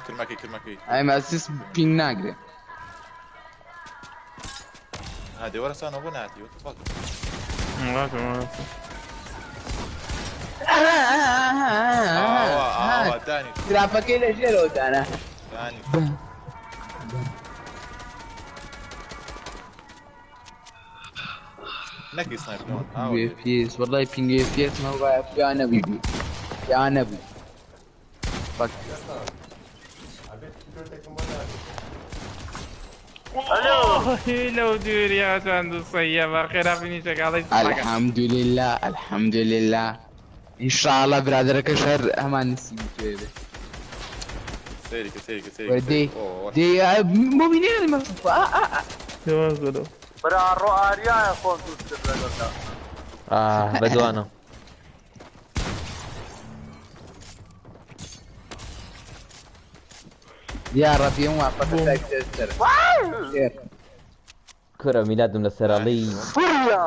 کرمەکەی کرمەکەی. اي ما اساس بين ناقري. هادی وەرە سانەوە بۆ ناتی. What the fuck? ئاوا ئاوا دانی ترافەکەی لە ژێرەوە دانا. دانی. نەکی سنایپ لەوان. ئاوا. اف اس والله بينج اف اس ما هو يا نبي يا نبي. فك. ئەلۆ. لەو دووریا چەند سەیە بە خێرا فینیشەکە ئەڵێی سڵاکە. الحمدلله الحمدلله ان شاء الله برادەرەکەش هەر هەمان نسیبی توێ بێ. سەیرکە سەیرکە سەیرکە وەردەی سەیرکە. دەی مۆبینێ برا ڕۆ ئاریایە خۆم توش کرد لەگەڵدا. آه بەدوانە. یا ڕەبی ئەم وافەقە تاک سەر. کورە میلادم لەسەر ئەڵێی بریا.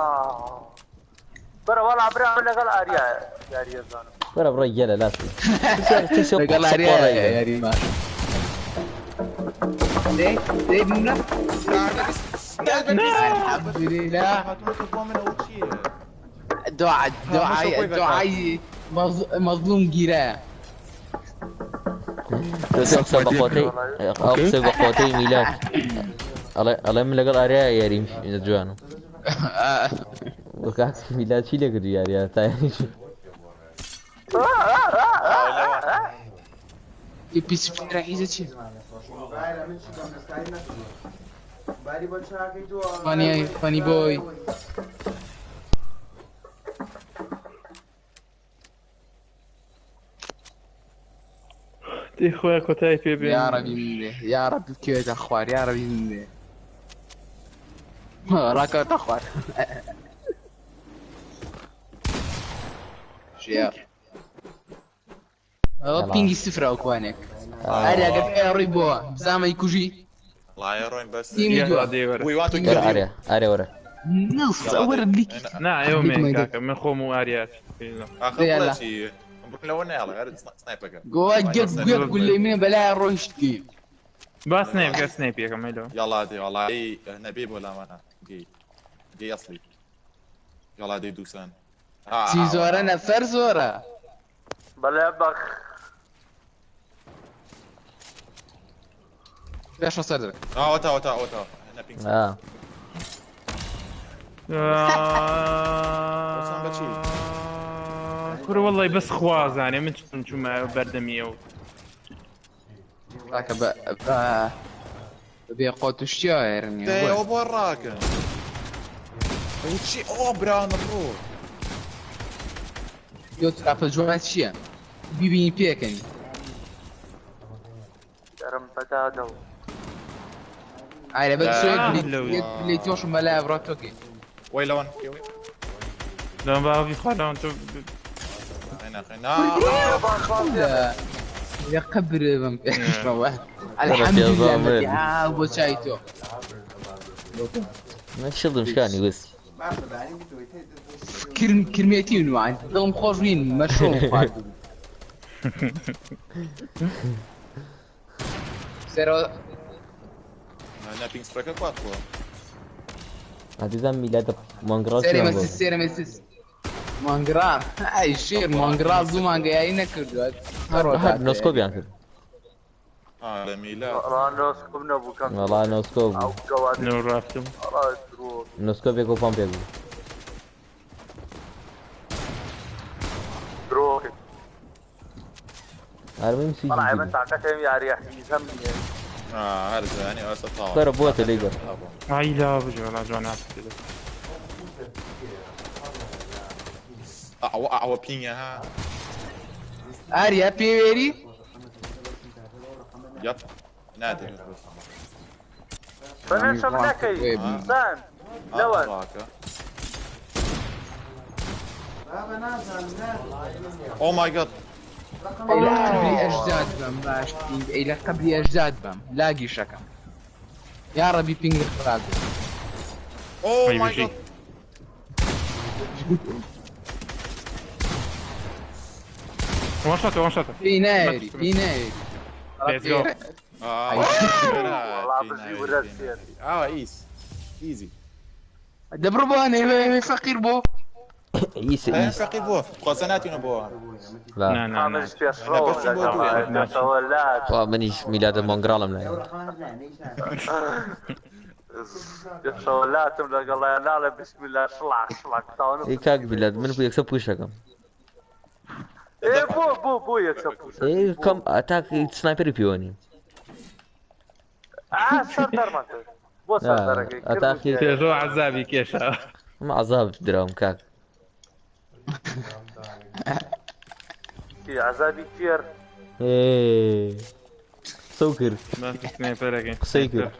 برا وەڵا برا من لەگەڵ ئاریایە یاریە زانم. وەرە بڕۆ گێلە لاسی. لەگەڵ ئاریا یاری باش. دەی دەی بمرە. الحمدلله. هاتووەتە بۆ من ئەوە چییە؟ دعاء دعاء دعاء مظلوم گیرایە. قسە بە قۆتەی ئەو قسە بە قۆتەی میلاد ئەڵێ ئەڵێ من لەگەڵ ئاریا یاریم جوانم. کاک میلاد چی لێ کردی یاریە تا یاریش؟ پیس حیزە چیە؟ فانی فانی بۆی. دەی خۆیان کۆتایی پێ بێن. یا ڕەبی من بێ یا ڕەبی بکەوێتە خوار یا ڕەبی من بێ ڕاکەوتە خوار. ژێر ئەوە پینگی سفرە ئەو کوانێک. ئەرێ ئەگەر پێ ڕووی بۆ بزامەی کوژی. وڵایە ڕۆین بەس. تیمی دووە. دەی وەرە. We want to وەرە kill you. ئاریا ئاریا وەرە. نص وەرە لیکی. نا ئێوە لیکمان مێن دێت. کاکە من خۆم و ئاریا. ئاخر يلا. بڵێ چی؟ بڕۆن لەوە نایڵێ هەر سنایپەکە. گۆ گەت گوێ گولەی منە بەلای ڕۆیشتی. با سنایپ کە سنایپ یەکەم هەیلەوە. یاڵا دێ وەڵا ئەی نەبێ بۆ لامانە گەی گەی ئەسڵی. یاڵا دێ دووسان. چی زۆرە نەفەر زۆرە. بەڵێ بەخ. پێش سەر دەرێ. ئەوەتا ئەوەتا ئەوەتا نە پینگ. آه. وەسان بە چی؟ کورە وەڵی بەس خوازانێ من چون چوومە بەردەمیەوە. کاکە بە بە بێ قۆت و شتیا هێرن. دەی ئەوە بۆ ڕاکەن. ئەوە چی؟ ئەوە برانە ڕۆ. یۆ تراپە جوان چییە؟ بیبینی پێکەنی. دەرم بەدادەوە. ئارە بە سوێ لەو- لێ تۆشم بەلای بڕۆ تۆکەی. وەی لەوەن. لەم باوی خوا لەوان تۆ خێنا خێنا. لە قبر بم پێشەوە. الحمدلله مەتی بۆ چای تۆ. من شڵم شکانی وس. کرم کرمێتی نوان دڵم خۆش نین مەشڕۆم خوارد. سەرەوە نە پینگ سپرەکە کوات خۆ. عزیزم میلاد مانگڕاو سەرێ چیان مەسیس بۆ؟ سەرێ مەسیس. مانگرا ئای شێر مانگرا زوو مانگە یاری نەکردووە. هەر نۆسکۆبیان کرد. لە میلاد. وەڵا نۆسکۆب نەبوو کەم. وەڵا نۆسکۆب ئەو بوو. گەوادی. نۆ ڕافتم. وەڵا درۆ. نۆسکۆبێک و پامپێک بوو. درۆ. ئارمیم سویجی وەڵا من بوو. تاقەتێم یاریە حیزەم نییە. هەر زانی ئەوە تاوە. کورە بۆتە لێی گەڕ. ئای لا بژی وەڵا جوان هاتیت. ئەوە ئەوە پینگە ها. ئاریا پێوێری؟ یەپ. نادێ. بەمێشم نەکەی. سان. لەوە. ڕاکە. Oh my god. ئەی لە قبری ئەژداد بەم باش پینگ ئەی لە قبری ئەژداد بەم لاگی شەکەم. یا ڕەبی پینگ خراپ بێ. Oh ئەی my بژی. god. وان شاتە وان شاتە. پێی نایەری پێی نایەری. Let's go. وەڵا بژی ورە سێر. ئاوا ئیس. ئیزی. دەبڕ بۆ ئەنێ فەقیر بۆ. ئیس ئیس. فەقیر بۆ. خۆزە ناتینە بۆ. لا. نا نا نا. ئەمەش پێشڕەوە بەس بۆ دوو. لەگەڵ پێشەوە لا. وا منیش میلادە مانگڕاڵم لای. پێشەوە لاتم لەگەڵ ناڵێ بسم الله شڵا شڵا تاوانە. ئەی کاک میلاد من بۆ یەکسەر پوشەکەم. ئێ بۆ بۆ بۆ یەکسەر پوشە. ئێ کەم ئەتاک سنایپەری پێوە نیم. ئا سەر دەرمان کرد. بۆ سەردەرەکەی ئەتاخی پێشەوە عەزابی کێشا. من عەزاب دراوم کاک. چی عەزابی کێر؟ قسەو کرد. باسی سنایپەرەکەی. قسەی کرد.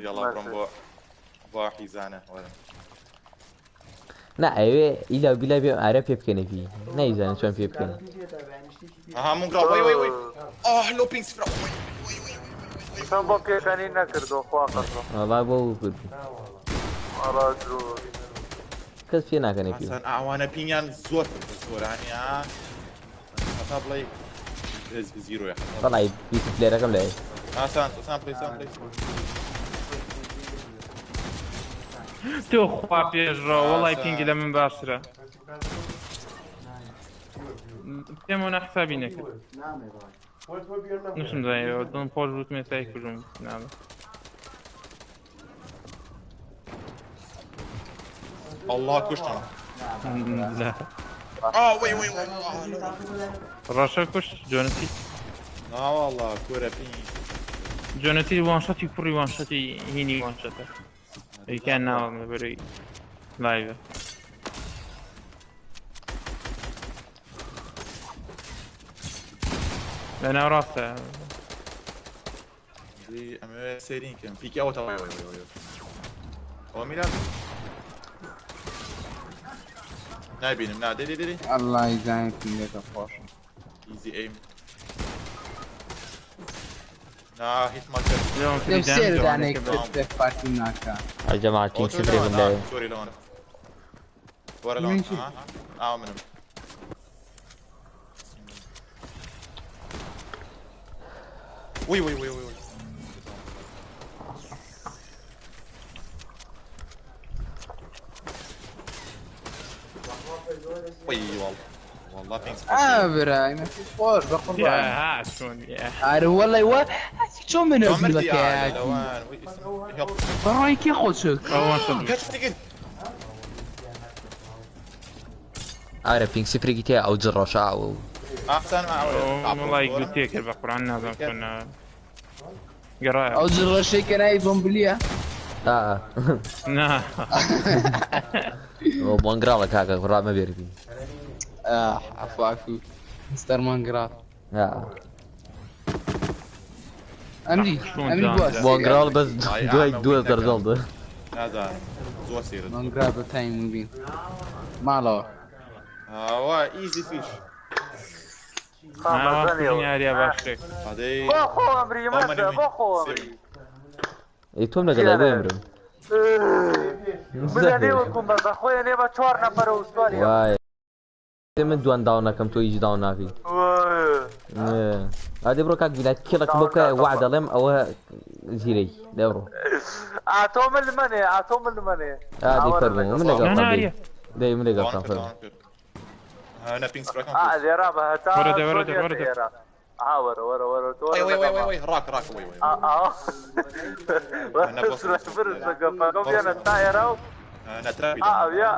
یاڵا بڕۆم بۆ بۆ حیزانە وەرە. نا ئەوێ ئیلا و بیلا بێ ئارە پێ بکەنێ پی نایزانێ چۆن پێ بکەنێ. ئەها مونگرا وەی وەی وەی ئاه لۆ پینگ سفرا وەی وەی وەی وەی قسەم بۆ پێکەنین نەکردو خوا قەسەم. وەڵا بۆ کرد. وەڵا درۆ. کەس پێ ناکەنێ پی. حەسەن ئەوانە پینگیان زۆر زۆرانی ئا هەتا بڵێ زیرۆیە. وەڵای بیست پلێرەکەم لای. ئاسان ئاسان پلیس ئاسان پلیس. تۆ خوا پێشڕەوە وەڵای پینگی لە من باشترە. پێم وەنا حسابی نەکرد. نشم زانیەوە دڵم خۆش بووتم ئێستا کوژم نابێ. الله کوشتم. لا. آه وي وي وي ڕەشە کوشت جۆنەتی. نا والله کورە پینگ. جۆنەتی وان شەتی کوڕی وان شەتی هینی وان شەتە. ئەیکان ناوەڵم لەبەرەی لایڤە. لە ناوەڕاستە. ئەمەوێ سەیرین کەم پیکی ئەوە تەواوی وی وی وی ئەوە میلاد نابینم نا دێ دێ دێ الله يزعلك لك خوش ئیزی ئەیم نا هیچ ماکرد لەوەم لو فریدان سير جوانەکە دانيك بە. تك بارتي ناكا ئەی جەماعەت پینگ سفرێکم لای. سۆری لەوانە وەرە لەوان ئاوا منم وي وي وي وي وي وي والله والله بينك اه براي ما فيش خوش يا بقربان ها شلون يا عارف والله يوا شو من عمرتي لك يا يا لوان وي يلا براي كي خوشك ئەو وان شەت بوو. كاتش ئارە پینگ سفرێکی تیا ئەو جڕەشە ئەو احسن ما ئەو وەڵای گوتێ کرد بە قورئان نازانم چۆن ناوە. گەڕایە. او جرى شيء كان اي بومبليا ئا نا. مانگراڵە کاکە ڕا مەبێری پی. اه عفو عفو مستر مانجرا ئا. امري شلون امري جان بواس مانگراڵ بەس دوای دووە دەرزەڵ دە. هذا زۆر سيرت مانجرا بتايم مبين مالو هوا ايزي فيش نا کوژنی ئاریا باشترێک. هذه بۆ خۆ ئەمری مەسە بۆ خۆ ئەمری. ئەی تۆم لەگەڵ بۆ ئەمرم. بلە نێوەکم بەزە خۆیان نێ بە چوار نەفەرە و سواریە. وای من دوان داو نەکەم تۆ هیچ داو ناکەی. ئادێ بڕۆ کاک بیلات کێڵێکم بۆ بکە وعد ئەڵێم ئەوە زیرەی دە بڕۆ. ئاتۆ من لمەنێ ئاتۆ من لمەنێ. ئادەی فەرموو من نا لەگەڵتان نا دەی. ئاریا. دەی من لەگەڵتان فەرموو. انا بينك سفرا ئا لێرا بە هەتا وەرە دە، وەرە دە، چۆن وەرە دە. ئێرە. ئا وەرە وەرە وەرە تۆ وي وەرە وي وي لەگەڵما. وي راك راك وي وي ئا ئا. أنا بص- سنایپەر بێنە تا ئێرە و انا ترابي ئا ئەویا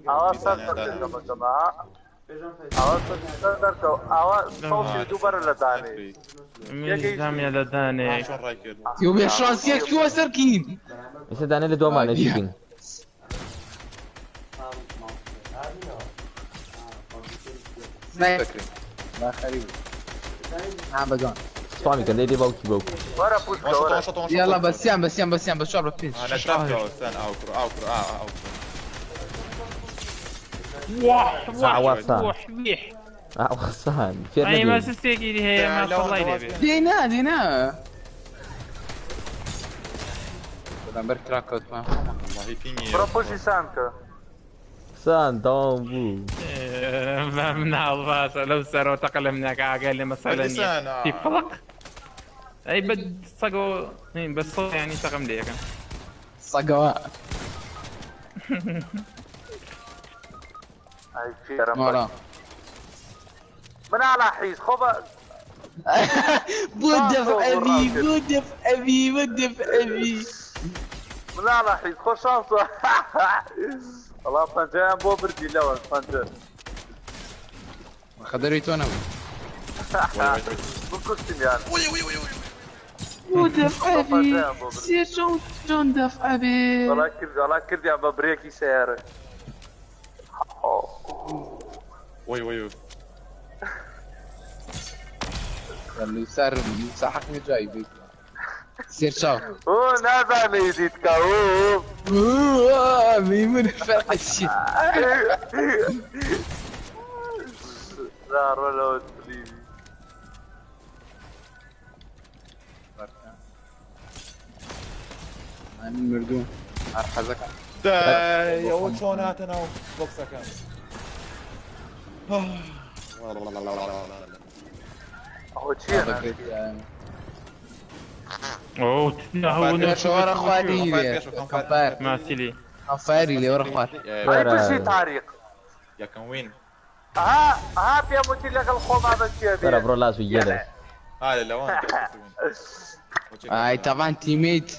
ئەوە سەر دەرکەوە ئەوە سەر دەرکەوە ئەوە سەوتی دووبەرە لە دانێ. من زامیا لە دانێک. شلون رايك يوم يا شانسيك شو سركين ئێستا دانێ لە دوامانە چی بکەین؟ سنايبر لا خريب نعم بجان سپامی کەن دەی دێ باوکی باوکی. وەرە پوشکە وەرە. يلا بسيان بسيان بسيان بس شو بيس انا ترابي استنى اوكر اوكر اوكر واح واح عوضتان. واح ويح. ئاوەسان فێر ئەی ما نەبێ. سستێکی هەیە ما سەڵای لێ بێ. دينا دينا بر تراك اوت ما والله بيني بڕۆ پوشی سانکە. سان تەواو بوو. بە مناڵ باشە لەو سەرەوە تەقە لە مناکە ئاگای لە مەسەلە نییە. لسان تی فڵق. ئەی بە سەگەوە بە سەگ یانی تەقەم لێ یەکەم. صقوا ئەی فێرم ورا مناڵە حیز خۆ بە بودف ابي بودف ابي بودف ابي مناڵە حیز خۆ شانسە. وەڵا پەنجەیان بۆ بردی لەوە پەنجە. خدري تونا بکوشتمیان. وي وي وي وي دەفعە بێ سێ چۆن چۆن دەفعە بێ وەڵا کرد وەڵا کردیان بە برێکی سەیارە. وي وي وي. سار حقني جاي بيك سير چاو ئۆ نازانێ دیتکا ئۆ ميمون فرق الشيء لا ڕۆلەوە تلیوی. من مردوم حەزەکە دای ئەوە چۆن هاتە ناو بۆکسەکە؟ ئەوە چییە؟ ئەو ورا خواري كفار ماسیلی كفاري لي ورا خوار ئەی بژی تاریق. یەکەم وین. ها ها پێم وتی لەگەڵ خۆما بەچیە وەرە بێ. بڕۆ لاس و گێلە ها لەوان. هاي طبعا تيميت.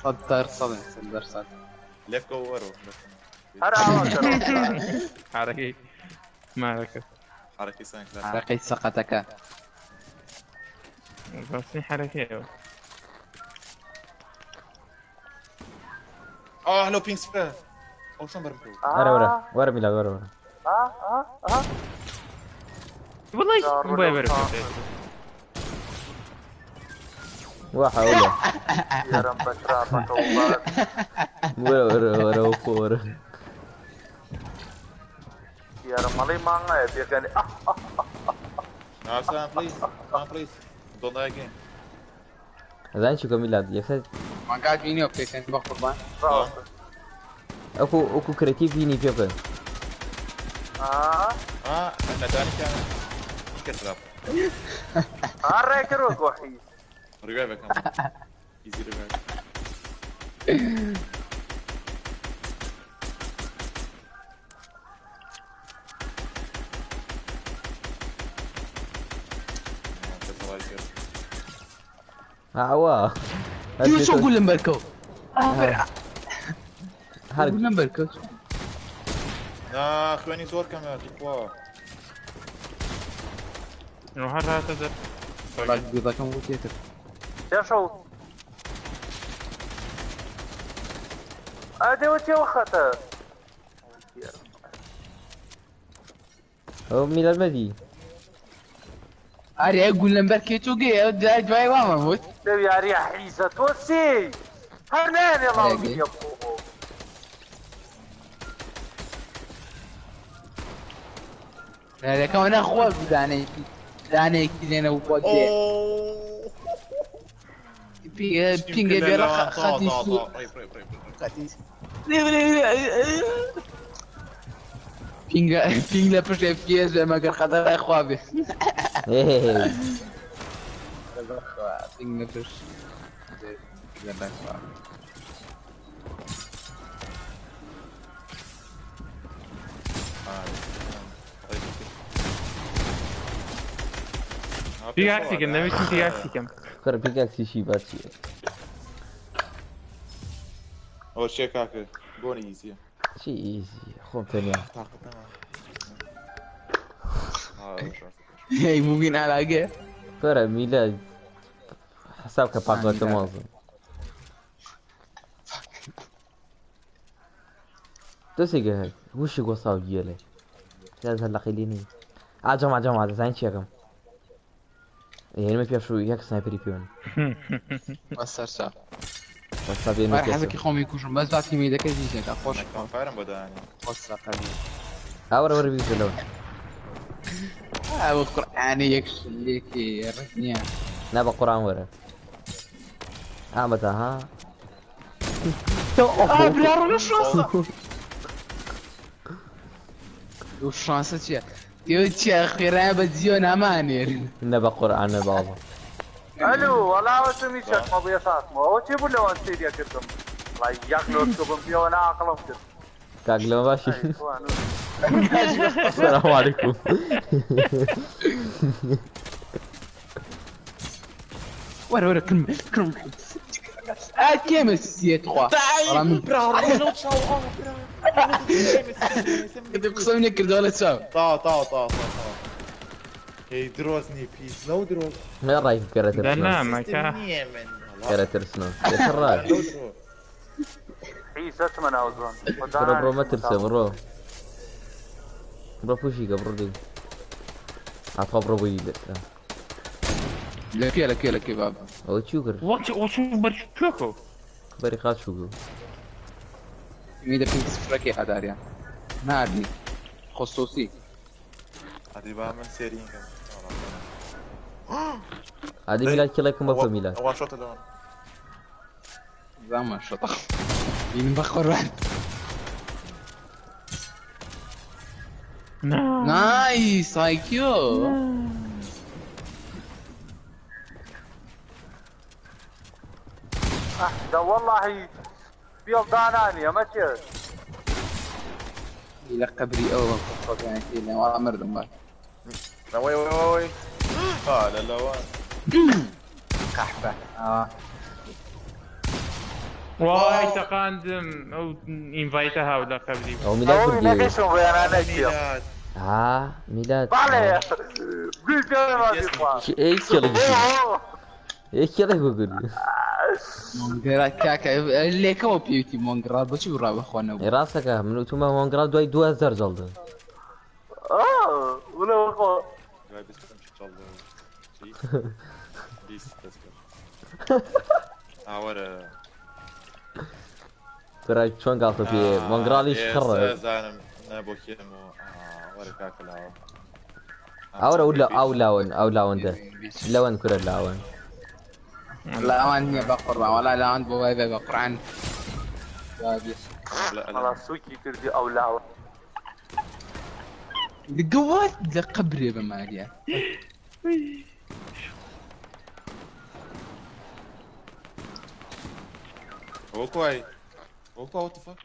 صدر صدر صدر صدر. لێف کە وەرەوە. هەر ئاوا کەرەوە. حرەکەی مارەکە حرەکەی سان کلاس. حرقي سقطك. بەسنی حرەکەیەوە. ئاه لەو پینگ سفرە. ئەو چۆن بەرم کەوت؟ وەرە وەرە وەرە میلاد وەرە وەرە. ها ها ها. والله بۆیە بەرم وا حەولە. یارم بە تراپەکە وڵات. وەرە وەرە وەرە وەخۆ وەرە. یارم مەڵی مانگایە پێکەنی. ناسان please. سان please. Don't die again. ئەزانی چی کە میلاد یەکسەر ما قاعد بيني وبيكن بقربان. ڕاستە. ئەکو ئەکو کرێتیڤ بینی پێ بکەن. ها ها نەدانی کامە کەسرا. ها ڕێکرد وەک وەحی. ڕیوای بەکەم. ئیزی ڕیوای. ئاوا شو شو قول لمبركو؟ هەر قول لمبركو. نا خوێنی زۆر کەمە خوا. هەر هاتە دەر. بيضة وتيتر. پێشەو. ئەدەوە چێوە خەتە. ئەو میلاد مەدی. اري اقول لمبركي توقي جاي واما موت. لەو یاریە حیزە تۆ سی. هەر نانێ ڵاو ڕێگەی. لا كمان اخوك دانيكي دانيكي لنا وبودي بينج بيرا خدي بينج بينج لا بش اف كي اس ما كان خطر اخوابي. ئێ بينج لا بش پیگاکسیکەم نەویستم پیگاکسیکەم. کوڕە پیکاکسیشی باچیە. ئەوە چێ کاکە بۆنی ئیزیە. چی ئیزی خۆم تەنیا. تاقەتەمە. هي ممكن على کوڕە میلاد حساب کە پاقەتە مازم. دەسێکە هەر وشی گۆساو گیێلێ. لازم هەلەقی لێ نی. ئا جەما جەما دەزانین چیەکەم. هێنمە پێش و یەک سنایپەری پێون. بس سر بەسا بێنمە ما پێشەوە. حزك خوم يكون بس بعد كيمي دك يجي خوش فارم بۆ دانێ. خوش قليل. ئا وەرە وەرە بیرە لەوە. او قرآني يكش ليك الركنية. نا بە قورئان وەرە. ئامەتە ها. اه برارو شانس وشانس چیە تێ چیە خێرا بە جیۆ نامانێر. نە بە قورئان نە باڵە. ئەلو وەڵا ئەوە میشەکمە بۆ یەساتمەوە. ئەوە چی بوو لەوان سێریە کردم؟ وەڵای یەک لۆت بم پێوە ناعقڵم کرد. کاک لەمە باشی. ئەی، خوانو. السلام عليكم. وەرە وەرە کلم کلم اه كيما سي 3 قسم نكرد ولا تساو. تا تا تا تا تا. هی درۆزنی پیس لەو درۆز. لا ڕای کەرە ترسنۆ. لا ما سیستم کە نییە من. کەرە ترسنۆ. ئێستا ڕای. لەو درۆ. حیسە چمە ناو زۆن. بڕۆ بڕۆ مەترسە بڕۆ. بڕۆ پوشیکە بڕۆ دەی. ئاتخوا بڕۆ بۆی لە. لەکوێ لەکوێ لەکوێ بابا؟ ئەوە چیو کرد؟ وەچ وەچ بەر کوێکۆ؟ بەری قاچ چوو. میدە پێنج سفرەکەی هەداریا. ناردی. خصوصی. ئەدی با من سێرین کەم. ئادی میلاد کێڵێکم بە میلاد. وان شۆتە لەوان. زامان شۆتە. بینم بە قوربان. نا نایس ئایکیۆ. دە واللهی بێڵ دانانی ئەمە چێ؟ لە قەبری ئەوە خۆتیانەتی لە وەڵا مردم بە. وەی وەی وەی. ئا لە لەوان. قەحبە. ئا. وای تەقاندم ئەو ئینڤایتە هاو لە قەبری. ئەو میلاد ئەوە بردی. وینەکەشم بۆیانانە چیە؟ میلاد. ها میلاد. بەڵێ گوی پێ ڕازی خوا. ئەی کێڵێک ئەی کێڵێک بگرد. مۆنگرا کاکە لێکەوە پێویستی مۆنگرا بۆچی بڕا بەخۆنەوە؟ ڕاستەکە من وتومە مۆنگرا دوای 2000 جەڵدن. وڵێ وەخۆ. دوای 25 چاڵ چی؟ 20 دەست کرد. ئاوەرە. ترا چۆن گاڵتە پێ مۆنگرالیش خڕە. زانم نا بۆ کێمەوە. وەرە کاکە لاوە. ئەورە ئەو لە ئەو لاون ئەو لاوەندە لەوەن کورە لاوەن. لاوان نییە بە قوربان وەڵا لاوان بۆ وای بێ بە قورئان. وەڵا سووکی کردی ئەو لاوە. گەوات لە قەبرێ بە ماریا. ئەوە کوای؟ ئەوە کوا what the fuck؟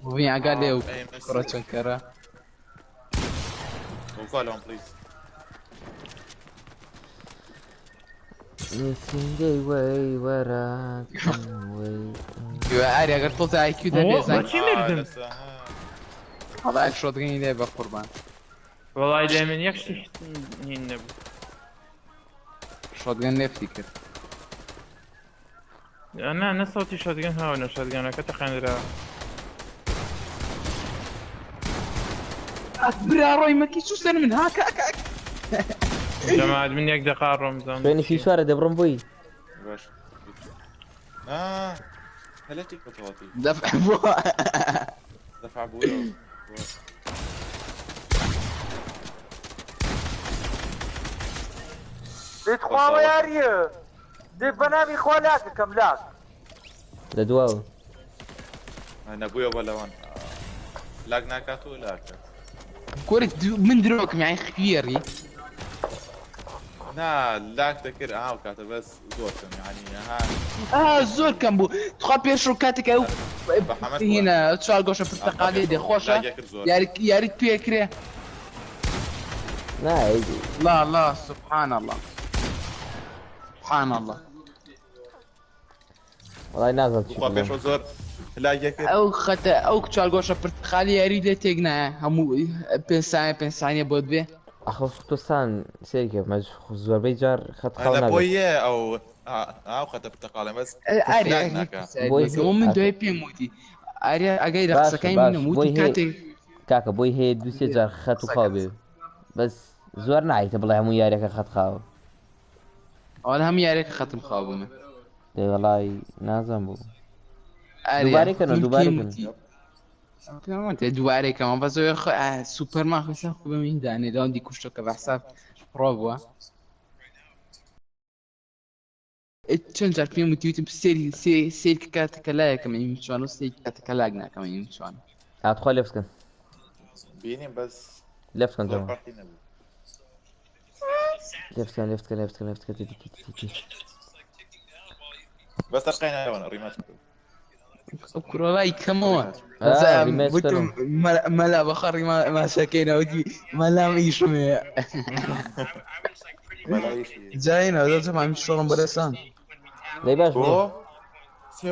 بۆ ئاگا لێ و کوڕە چۆنکەرە. ئەوە کوا لەوان please. نووسینگەی وەی وەرە وەی. ئاری ئەگەر تۆزە ئایکیو دەبێ زان. بۆچی مردم؟ وەڵا شۆتگەنی لێ بە قوربان. وەڵای لێ من یەک شتی هین نەبوو. شۆتگەن لێفتی کرد. نا نە سەوتی شۆتگەن هاوە نە شۆتگەنەکە تەقێنراوە. برا ڕۆی مەکی چوو سەر من ها کاکە. جەماعەت من یەک دەقا ڕۆم زانم. خوێنی سی چوارە دەبڕم بۆی. باش. نا هەلەتێک بەتەواتی. دەفع بووە. دەفع بووە. دەی تخواوە یاریە. دەی بەناوی خوا لاکەکەم لاک. لە دواوە. نەبوویە بە لەوان. لاک ناکات و لاکات. کورە من درۆکم یعنی خوێڕی. نا لاک دەکرد ئاو کاتە بەس زۆر کەم یعنی ها. ئا زۆر کەم بوو. تخوا پێش و کاتێک ئەو هینە چوار گۆشە پرتەقالی دێ خۆشە. یاریت پێکرێ. نا لا لا سبحان الله. سبحان الله. وەڵای نازانم چی خوا بڵێم. پێشەوە زۆر لاگێ کرد. ئەو خەتە ئەو چوار گۆشە پرتەقالی یاری لێ تێک نایە هەموو پێنج سانیە پێنج سانیە بۆت بێ. ئەخۆ تۆستان سەیرکە مەج زۆربەی جار خەت خاو لە نابێت. بۆیە ئەو ئەو خەتە پرتەقاڵێ بەس ئاریا لاگ ناکا. بۆی من دوای پێم وتی ئاریا ئەگەی لە باشە، قسەکانی باش. منم وتی بۆی هەیە کاتێک کاکە بۆی هەیە دوو سێ جار خەت و خاو بێ بەس زۆر نایتە بڵێ هەموو یاریەکە خەت خاوە. ئەوە هەموو یاریەکە خەتم خاو بوو من. دەی وەڵای نازانم بوو. ئاریا، دووبارەی کەنەوە، من دووبارەی پێم کەنەوە. وتی. پێم وتی دووبارەی کەمە بەس ئەوەی خۆ، سوپەرمان خۆی خۆ بە من دانێ لەوەندی کوشتەکە بە حساب پڕۆ بووە. چەند جار پێم وتی وتم سێری کاتەکە لایەکەم ئەیم چوان و سێری کاتەکە لاگ ناکەم ئەیم چوان. ئاتخوا لێ بکەن. بینیم بەس لێ بکەن زۆر جەماعە. فەرقی نەبوو. لێ بکەن، لێ بکەن، لێ بکەن، لێ بکەن، تی، تی، تی، تی، تی. بەس تەقینەوە ڕیمات بکەن. ئەو کوڕەوای کەمەوە. ڕیمات وتم بکەن. مەلا بەخوا ڕیما ماشەکەینەوە وتی مەلام ئیشم هەیە. مەلا ئیشی هەیە. جاینەوە دەچم ئەم شۆڕم بەرەسان. دەی باش بۆ؟ بۆ.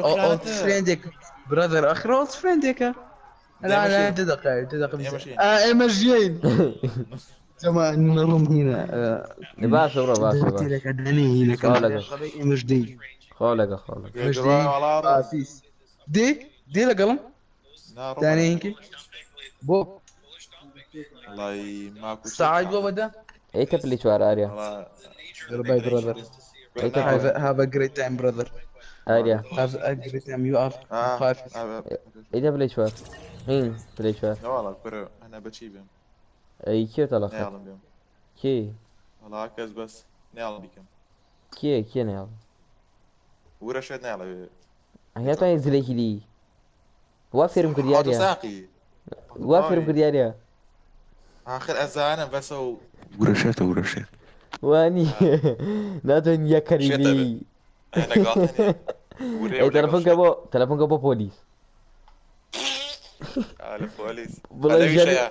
ئۆڵد فرێندێک برادەر، ئاخر ئۆڵد فرێندێکە. لا لا انت دقيقة انت دقيقة ئێمە شین. ئێمە ژین جەما نەڕم هینە باشە بڕۆ باشە باشە لك داني هنا خوا لەگەڵ. ئێمەش دێین خوا لەگەڵ خوا لەگەڵ ئێمەش دێین ئافیس دێ دێ لەگەڵم ناڕۆم. دانێ هینکی بۆ وەڵای ماکو ساعت بۆ بەدە ئەی کە پلی چوار ئاریا باي brother ئەی کە have a, have a great time brother ئاریا have a great time you are خافز ئەی دە پلی چوار هین پلی چوار نەواڵا کورە هەنا بەچی بێم ئەی کێ تەڵەخەت نایاڵم بێم کێ وەڵا کەس بەس نایاڵم بیکەم کێ کێ نایاڵ ورە شێت نایاڵێ هێتوانی زلێکی دی وا فێرم کردی ئاتۆ ئاریا ساقی وا فێرم کردی ئاریا آخر ئەزانم بەسە و ورە شێتە ورە شێت وانی ناتوانین یەک شێتە کەلیمەی هەنا گاڵتە ورێ ئەی تەلەفۆن کە بۆ تەلەفۆن کە بۆ پۆلیس لە پۆلیس بڵێ لەویش ژیانی هەیە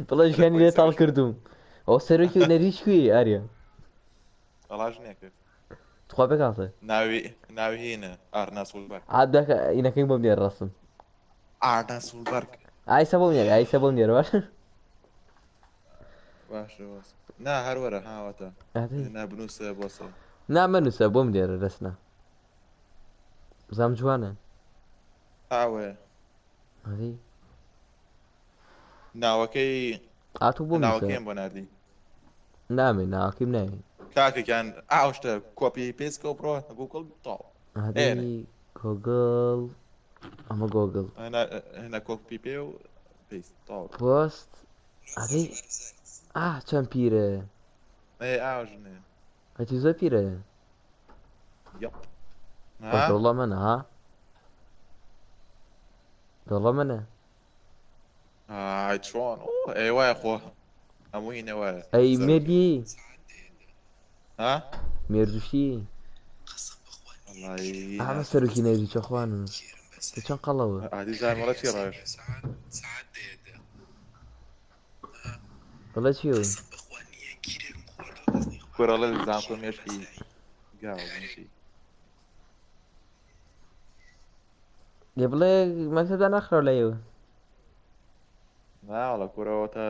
بڵێ ژیانی لێ پۆلیس تاڵ ئەویش. کردوم ئەو سەرۆکی نەریش کوێ ئاریا وەڵا ژنێکە تخوا بێکاتە ناوی ناوی هینە ئارنا سولبەرگ عادەکە ئینەکەی بۆم نێر ڕاستم ئارنا سولبەرگ ئایسە بۆم نێر ئایسە بۆم نێر باش باشە باس نا هەر وەرە هاوەتە ئادەی. نا بنووسە بۆسە نا مەنووسە بۆم نێرە دەستنا بزانم جوانە ئاوێ ئادەی ناوەکەی ئاتوو بۆم نووسە ناوەکەیم بۆ ناردی نامێ ناوەکەیم ناوێ کاکەکیان ئاوشتە کۆپی پێسکە و بڕۆ گوگڵ تاو ئادەی گۆگڵ ئەمە گۆگڵ هەنا کۆپی پێ و پێست تاو پۆست ئادەی ئاه چەند پیرە ئێ ئاژنێ ئەتی زۆر پیرە یەپ بەس دەوڵەمەنە ها دەوڵەمەنە ئای چۆن ئۆ ئێ وایە خۆ هەمووی نەوایە ئەی مێردی ها مێردوشی وەڵای ئەمە سەرۆکی نەری چەخوانم چەند قەڵەوە عادی زان وەڵا چی ڕاوێ بڵێ چی وی؟ کورەڵە زانکۆ مێشکی گاوە بنشی لێ بڵێ مەکتەبدا ناخراو لایەوە نا وەڵا کورەوە تا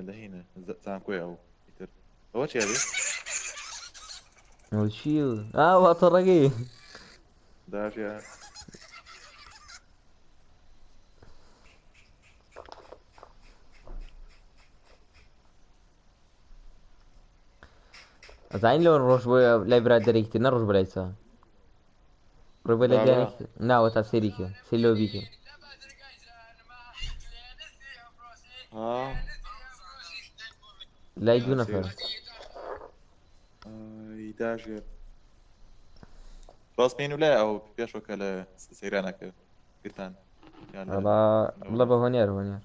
لە هینە زانکۆی ئەو ئیتر ئەوە چی ئەبێ ئەو چی و ئا واتە ڕێگەی داشە ئەزانین لەوە ڕۆژ بۆ لای برادەرێکی تر نە ڕۆژ بۆ لای چا ڕۆژ بۆ لای بابا. برایەکی تر ناوە تا سەیری کە سەیری لەوە بیکە ها لای دوو نەفەر ئای داژێ ڕاستمین و لای ئەو پێشەوە کە لە سەیرانەکە گرتان یان لە- وەڵا بڵێ بە هۆنیار هۆنیار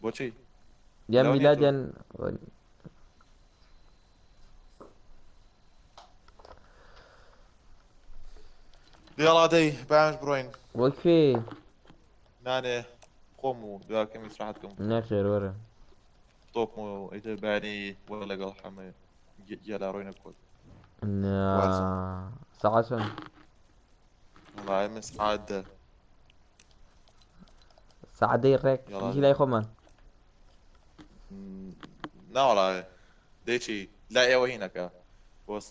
بۆچی یان لەوە نییە میلاد تۆ؟ یان دێڵا دەی باش بڕۆین بۆ کوێ نانێ خۆم و دواکەم ئیسراحەت کەم نەخێر وەرە تۆپم و ئیتر بەیانی وە لەگەڵ حەمە گێلا ڕۆینە کۆت نا وارزم. سەعات چەند وەڵای من سعات دە سەعات دەی ڕێک یاڵا. یەکی لای خۆمان ناوەڵا دەی چی لای ئێوە هینەکە بۆس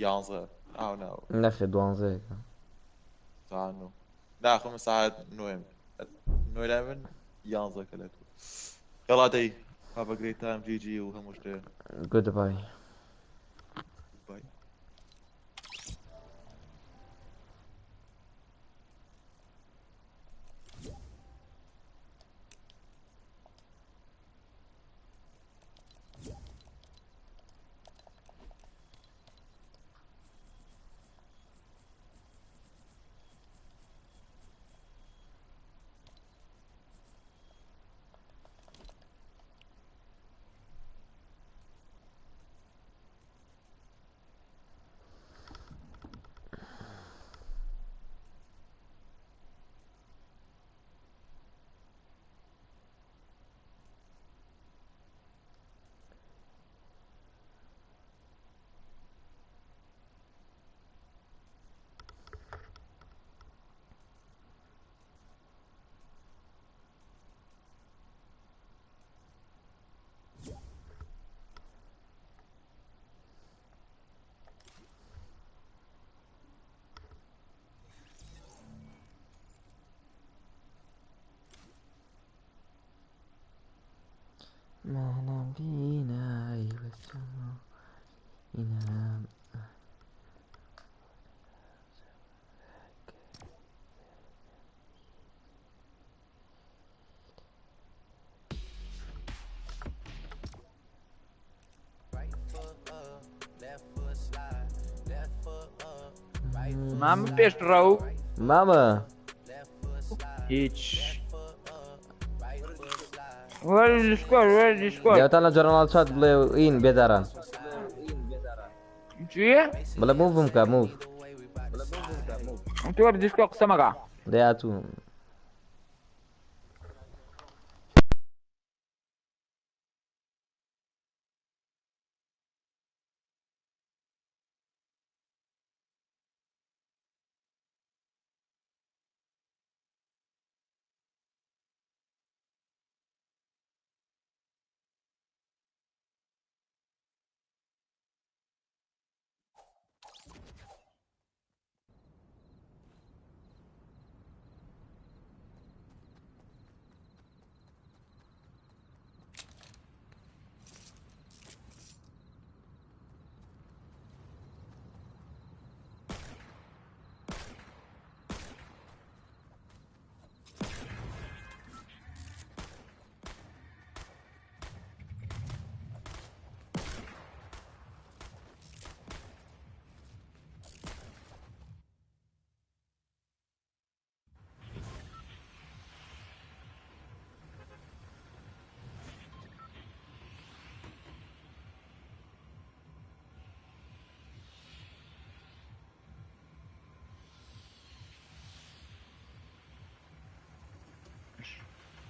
یانزە ئاو ناو نەخێر دوانزەیەکە سعات نۆ ناخۆ من سعات نۆیم نۆی لای من یانزەکە لای تۆ یاڵا دەی have a great time GG و هەموو شتێ goodbye bye. منم بینای بە اینم. مامە پێشڕەو. مامە. هیچ. وەرە دیسکۆرد، وەرە دیسکۆرد. دەتان لە جەنەڕاڵ چات بڵێ ئین بێداران. چییە؟ بڵێ موڤم کە موڤ. تۆ وەرە دیسکۆرد قسە مەکە. دەیاتوو.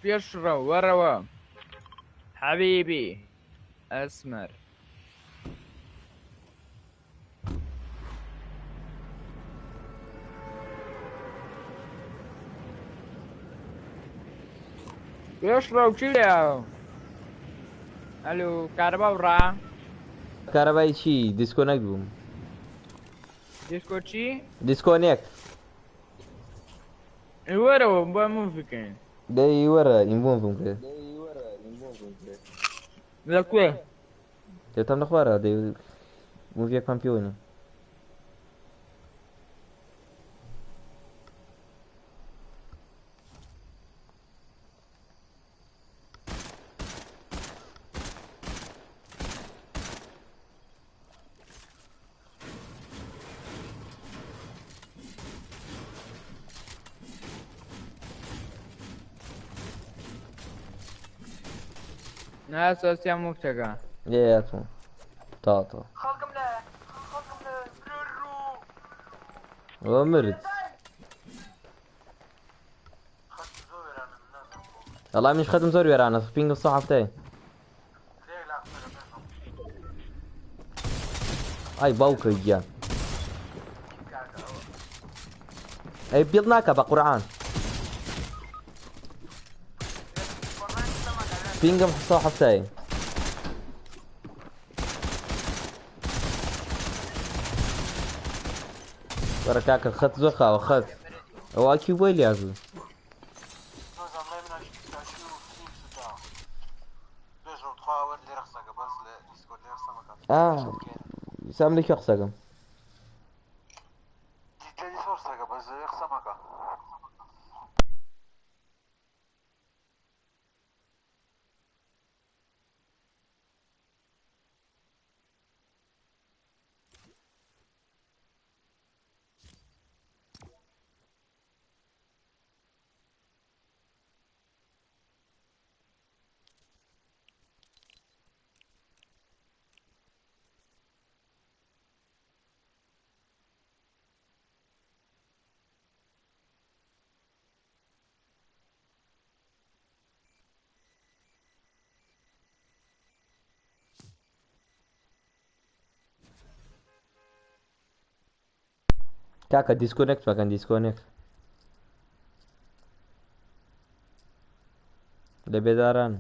پێشڕەو وەرەوە حەبیبی ئەسمەر. پێشڕەو چی لێ؟ ئەلو کارەبا بڕا. کارەبای چی؟ دیسکۆنێکت بووم. دیسکۆ چی؟ دیسکۆنێکت. وەرەوە با موڤ بکەین. دەی وەرە ئینڤۆنڤم کرد. لە کوێ؟ دێتام لە خوارە دەی موڤیەکمان پێوە نیە. نا سۆسیا موفتەکە. لێ هاتووم تا تا. ئەوە مرد. وەڵا منیش خەتم زۆر وێرانە پینگم 170. ئای باوکە گیان. ئەی بیڵ ناکە بە قورعان. پینگم 170. وەرە کاکە خەت زۆر خاوە خەت. ئەوە ئاکیو بۆی لیازوو. ئا سام لە کوێ قسەکەم؟ کاکە دیسکۆنێکت بکەن دیسکۆنێکت لە بێداران.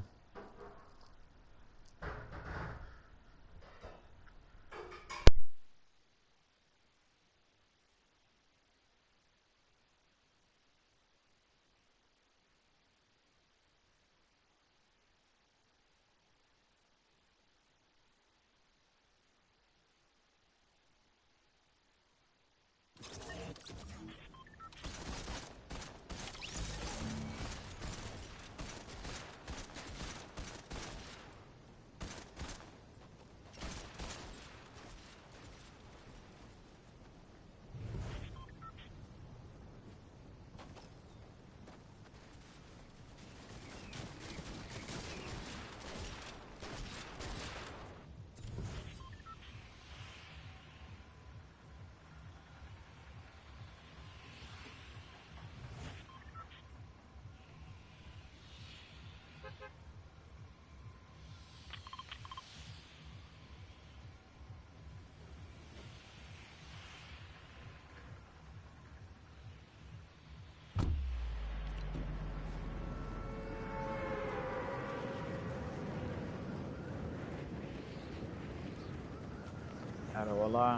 ئەرەوەڵا.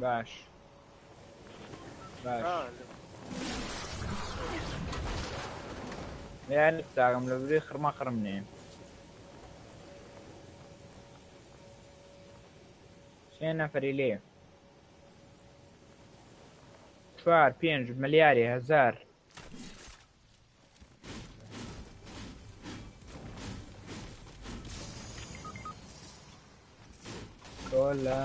باش باش. یان ساغم لە بری خڕما خڕم نێ. سێ نەفەری لێ. چوار پێنج ملیاری هەزار. کۆلا.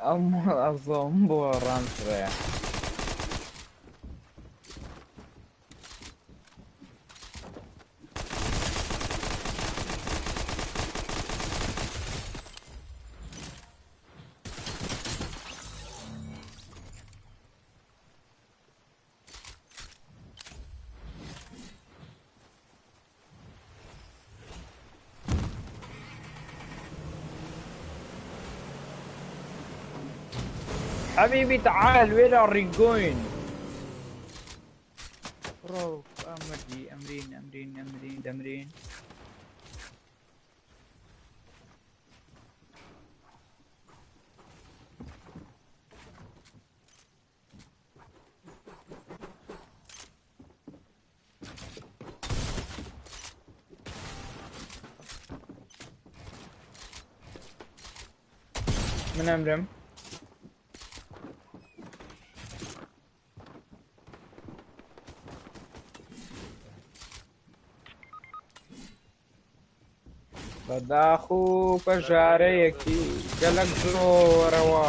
ئەم ئەزۆم بۆ ڕانسڕێ. حبيبي تعال where are you going؟ bro امري امرين امرين امرين دمرين. من امرم بەداخ و پەژارەیەکی گەلک زۆرەوە.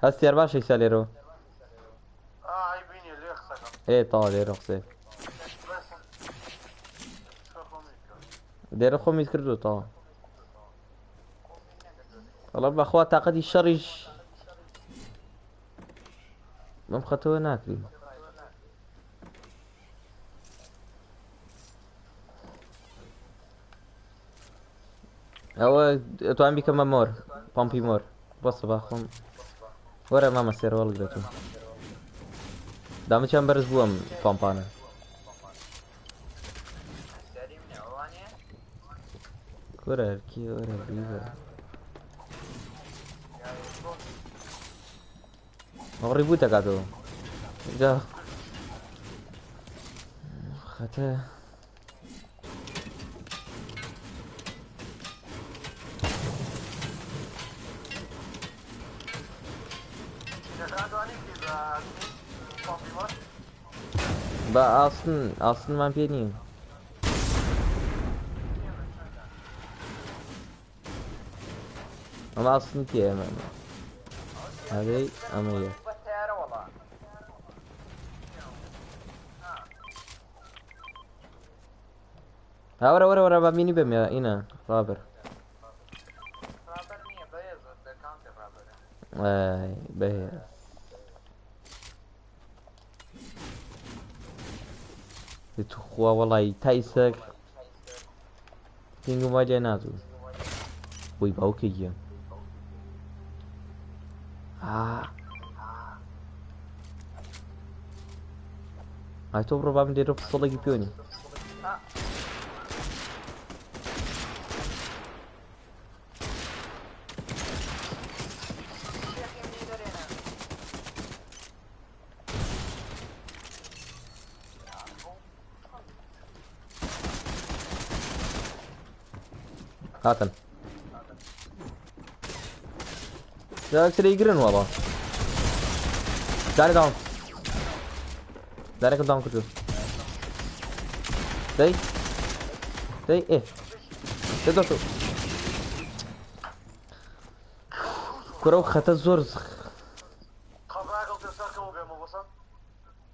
هەستیار باشە ئیسا لێرەوە. ئێ تەواو لێرە قسەیە. لێرە خۆمیت کردو تەواو. وەڵا بەخوا تاقەتی شەڕیش بەم خەتەوە ناکرین. ئەوە ئەتوان بیکەمە مۆر پەمپی مۆر بەسە با خۆم وەرە مامە سێرە وەڵگرێتون دامچیان بەرز بووم پەمپانە. کورە هەرکی وەرە بیبە. ئەو ڕیبوت دەکاتەوە جا خەتە. بە ئاسن ئاسنمان پێ نییە. ئەمە ئاسنی پێ ئەمە ئەرەی ئەمە یە. وەرە وەرە وەرە بە مینی بم یا ئینە ڕابەر. ئای بەهێز. توخوا وەڵی تا ئیسەک پینگم وای لێ ناتوو. بۆی باوکە گیان. ئای تۆ بڕۆ با من لێرە پستۆڵێکی پێوەنی. هاتن جاکسەر گرن وەڵا. دارێ داون دارێکم داون کردو. دەی دەی ئێ دە دۆ کورە و خەتە زۆر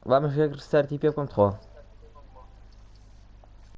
با من فێر ستارتی پێ بکەم تخوا.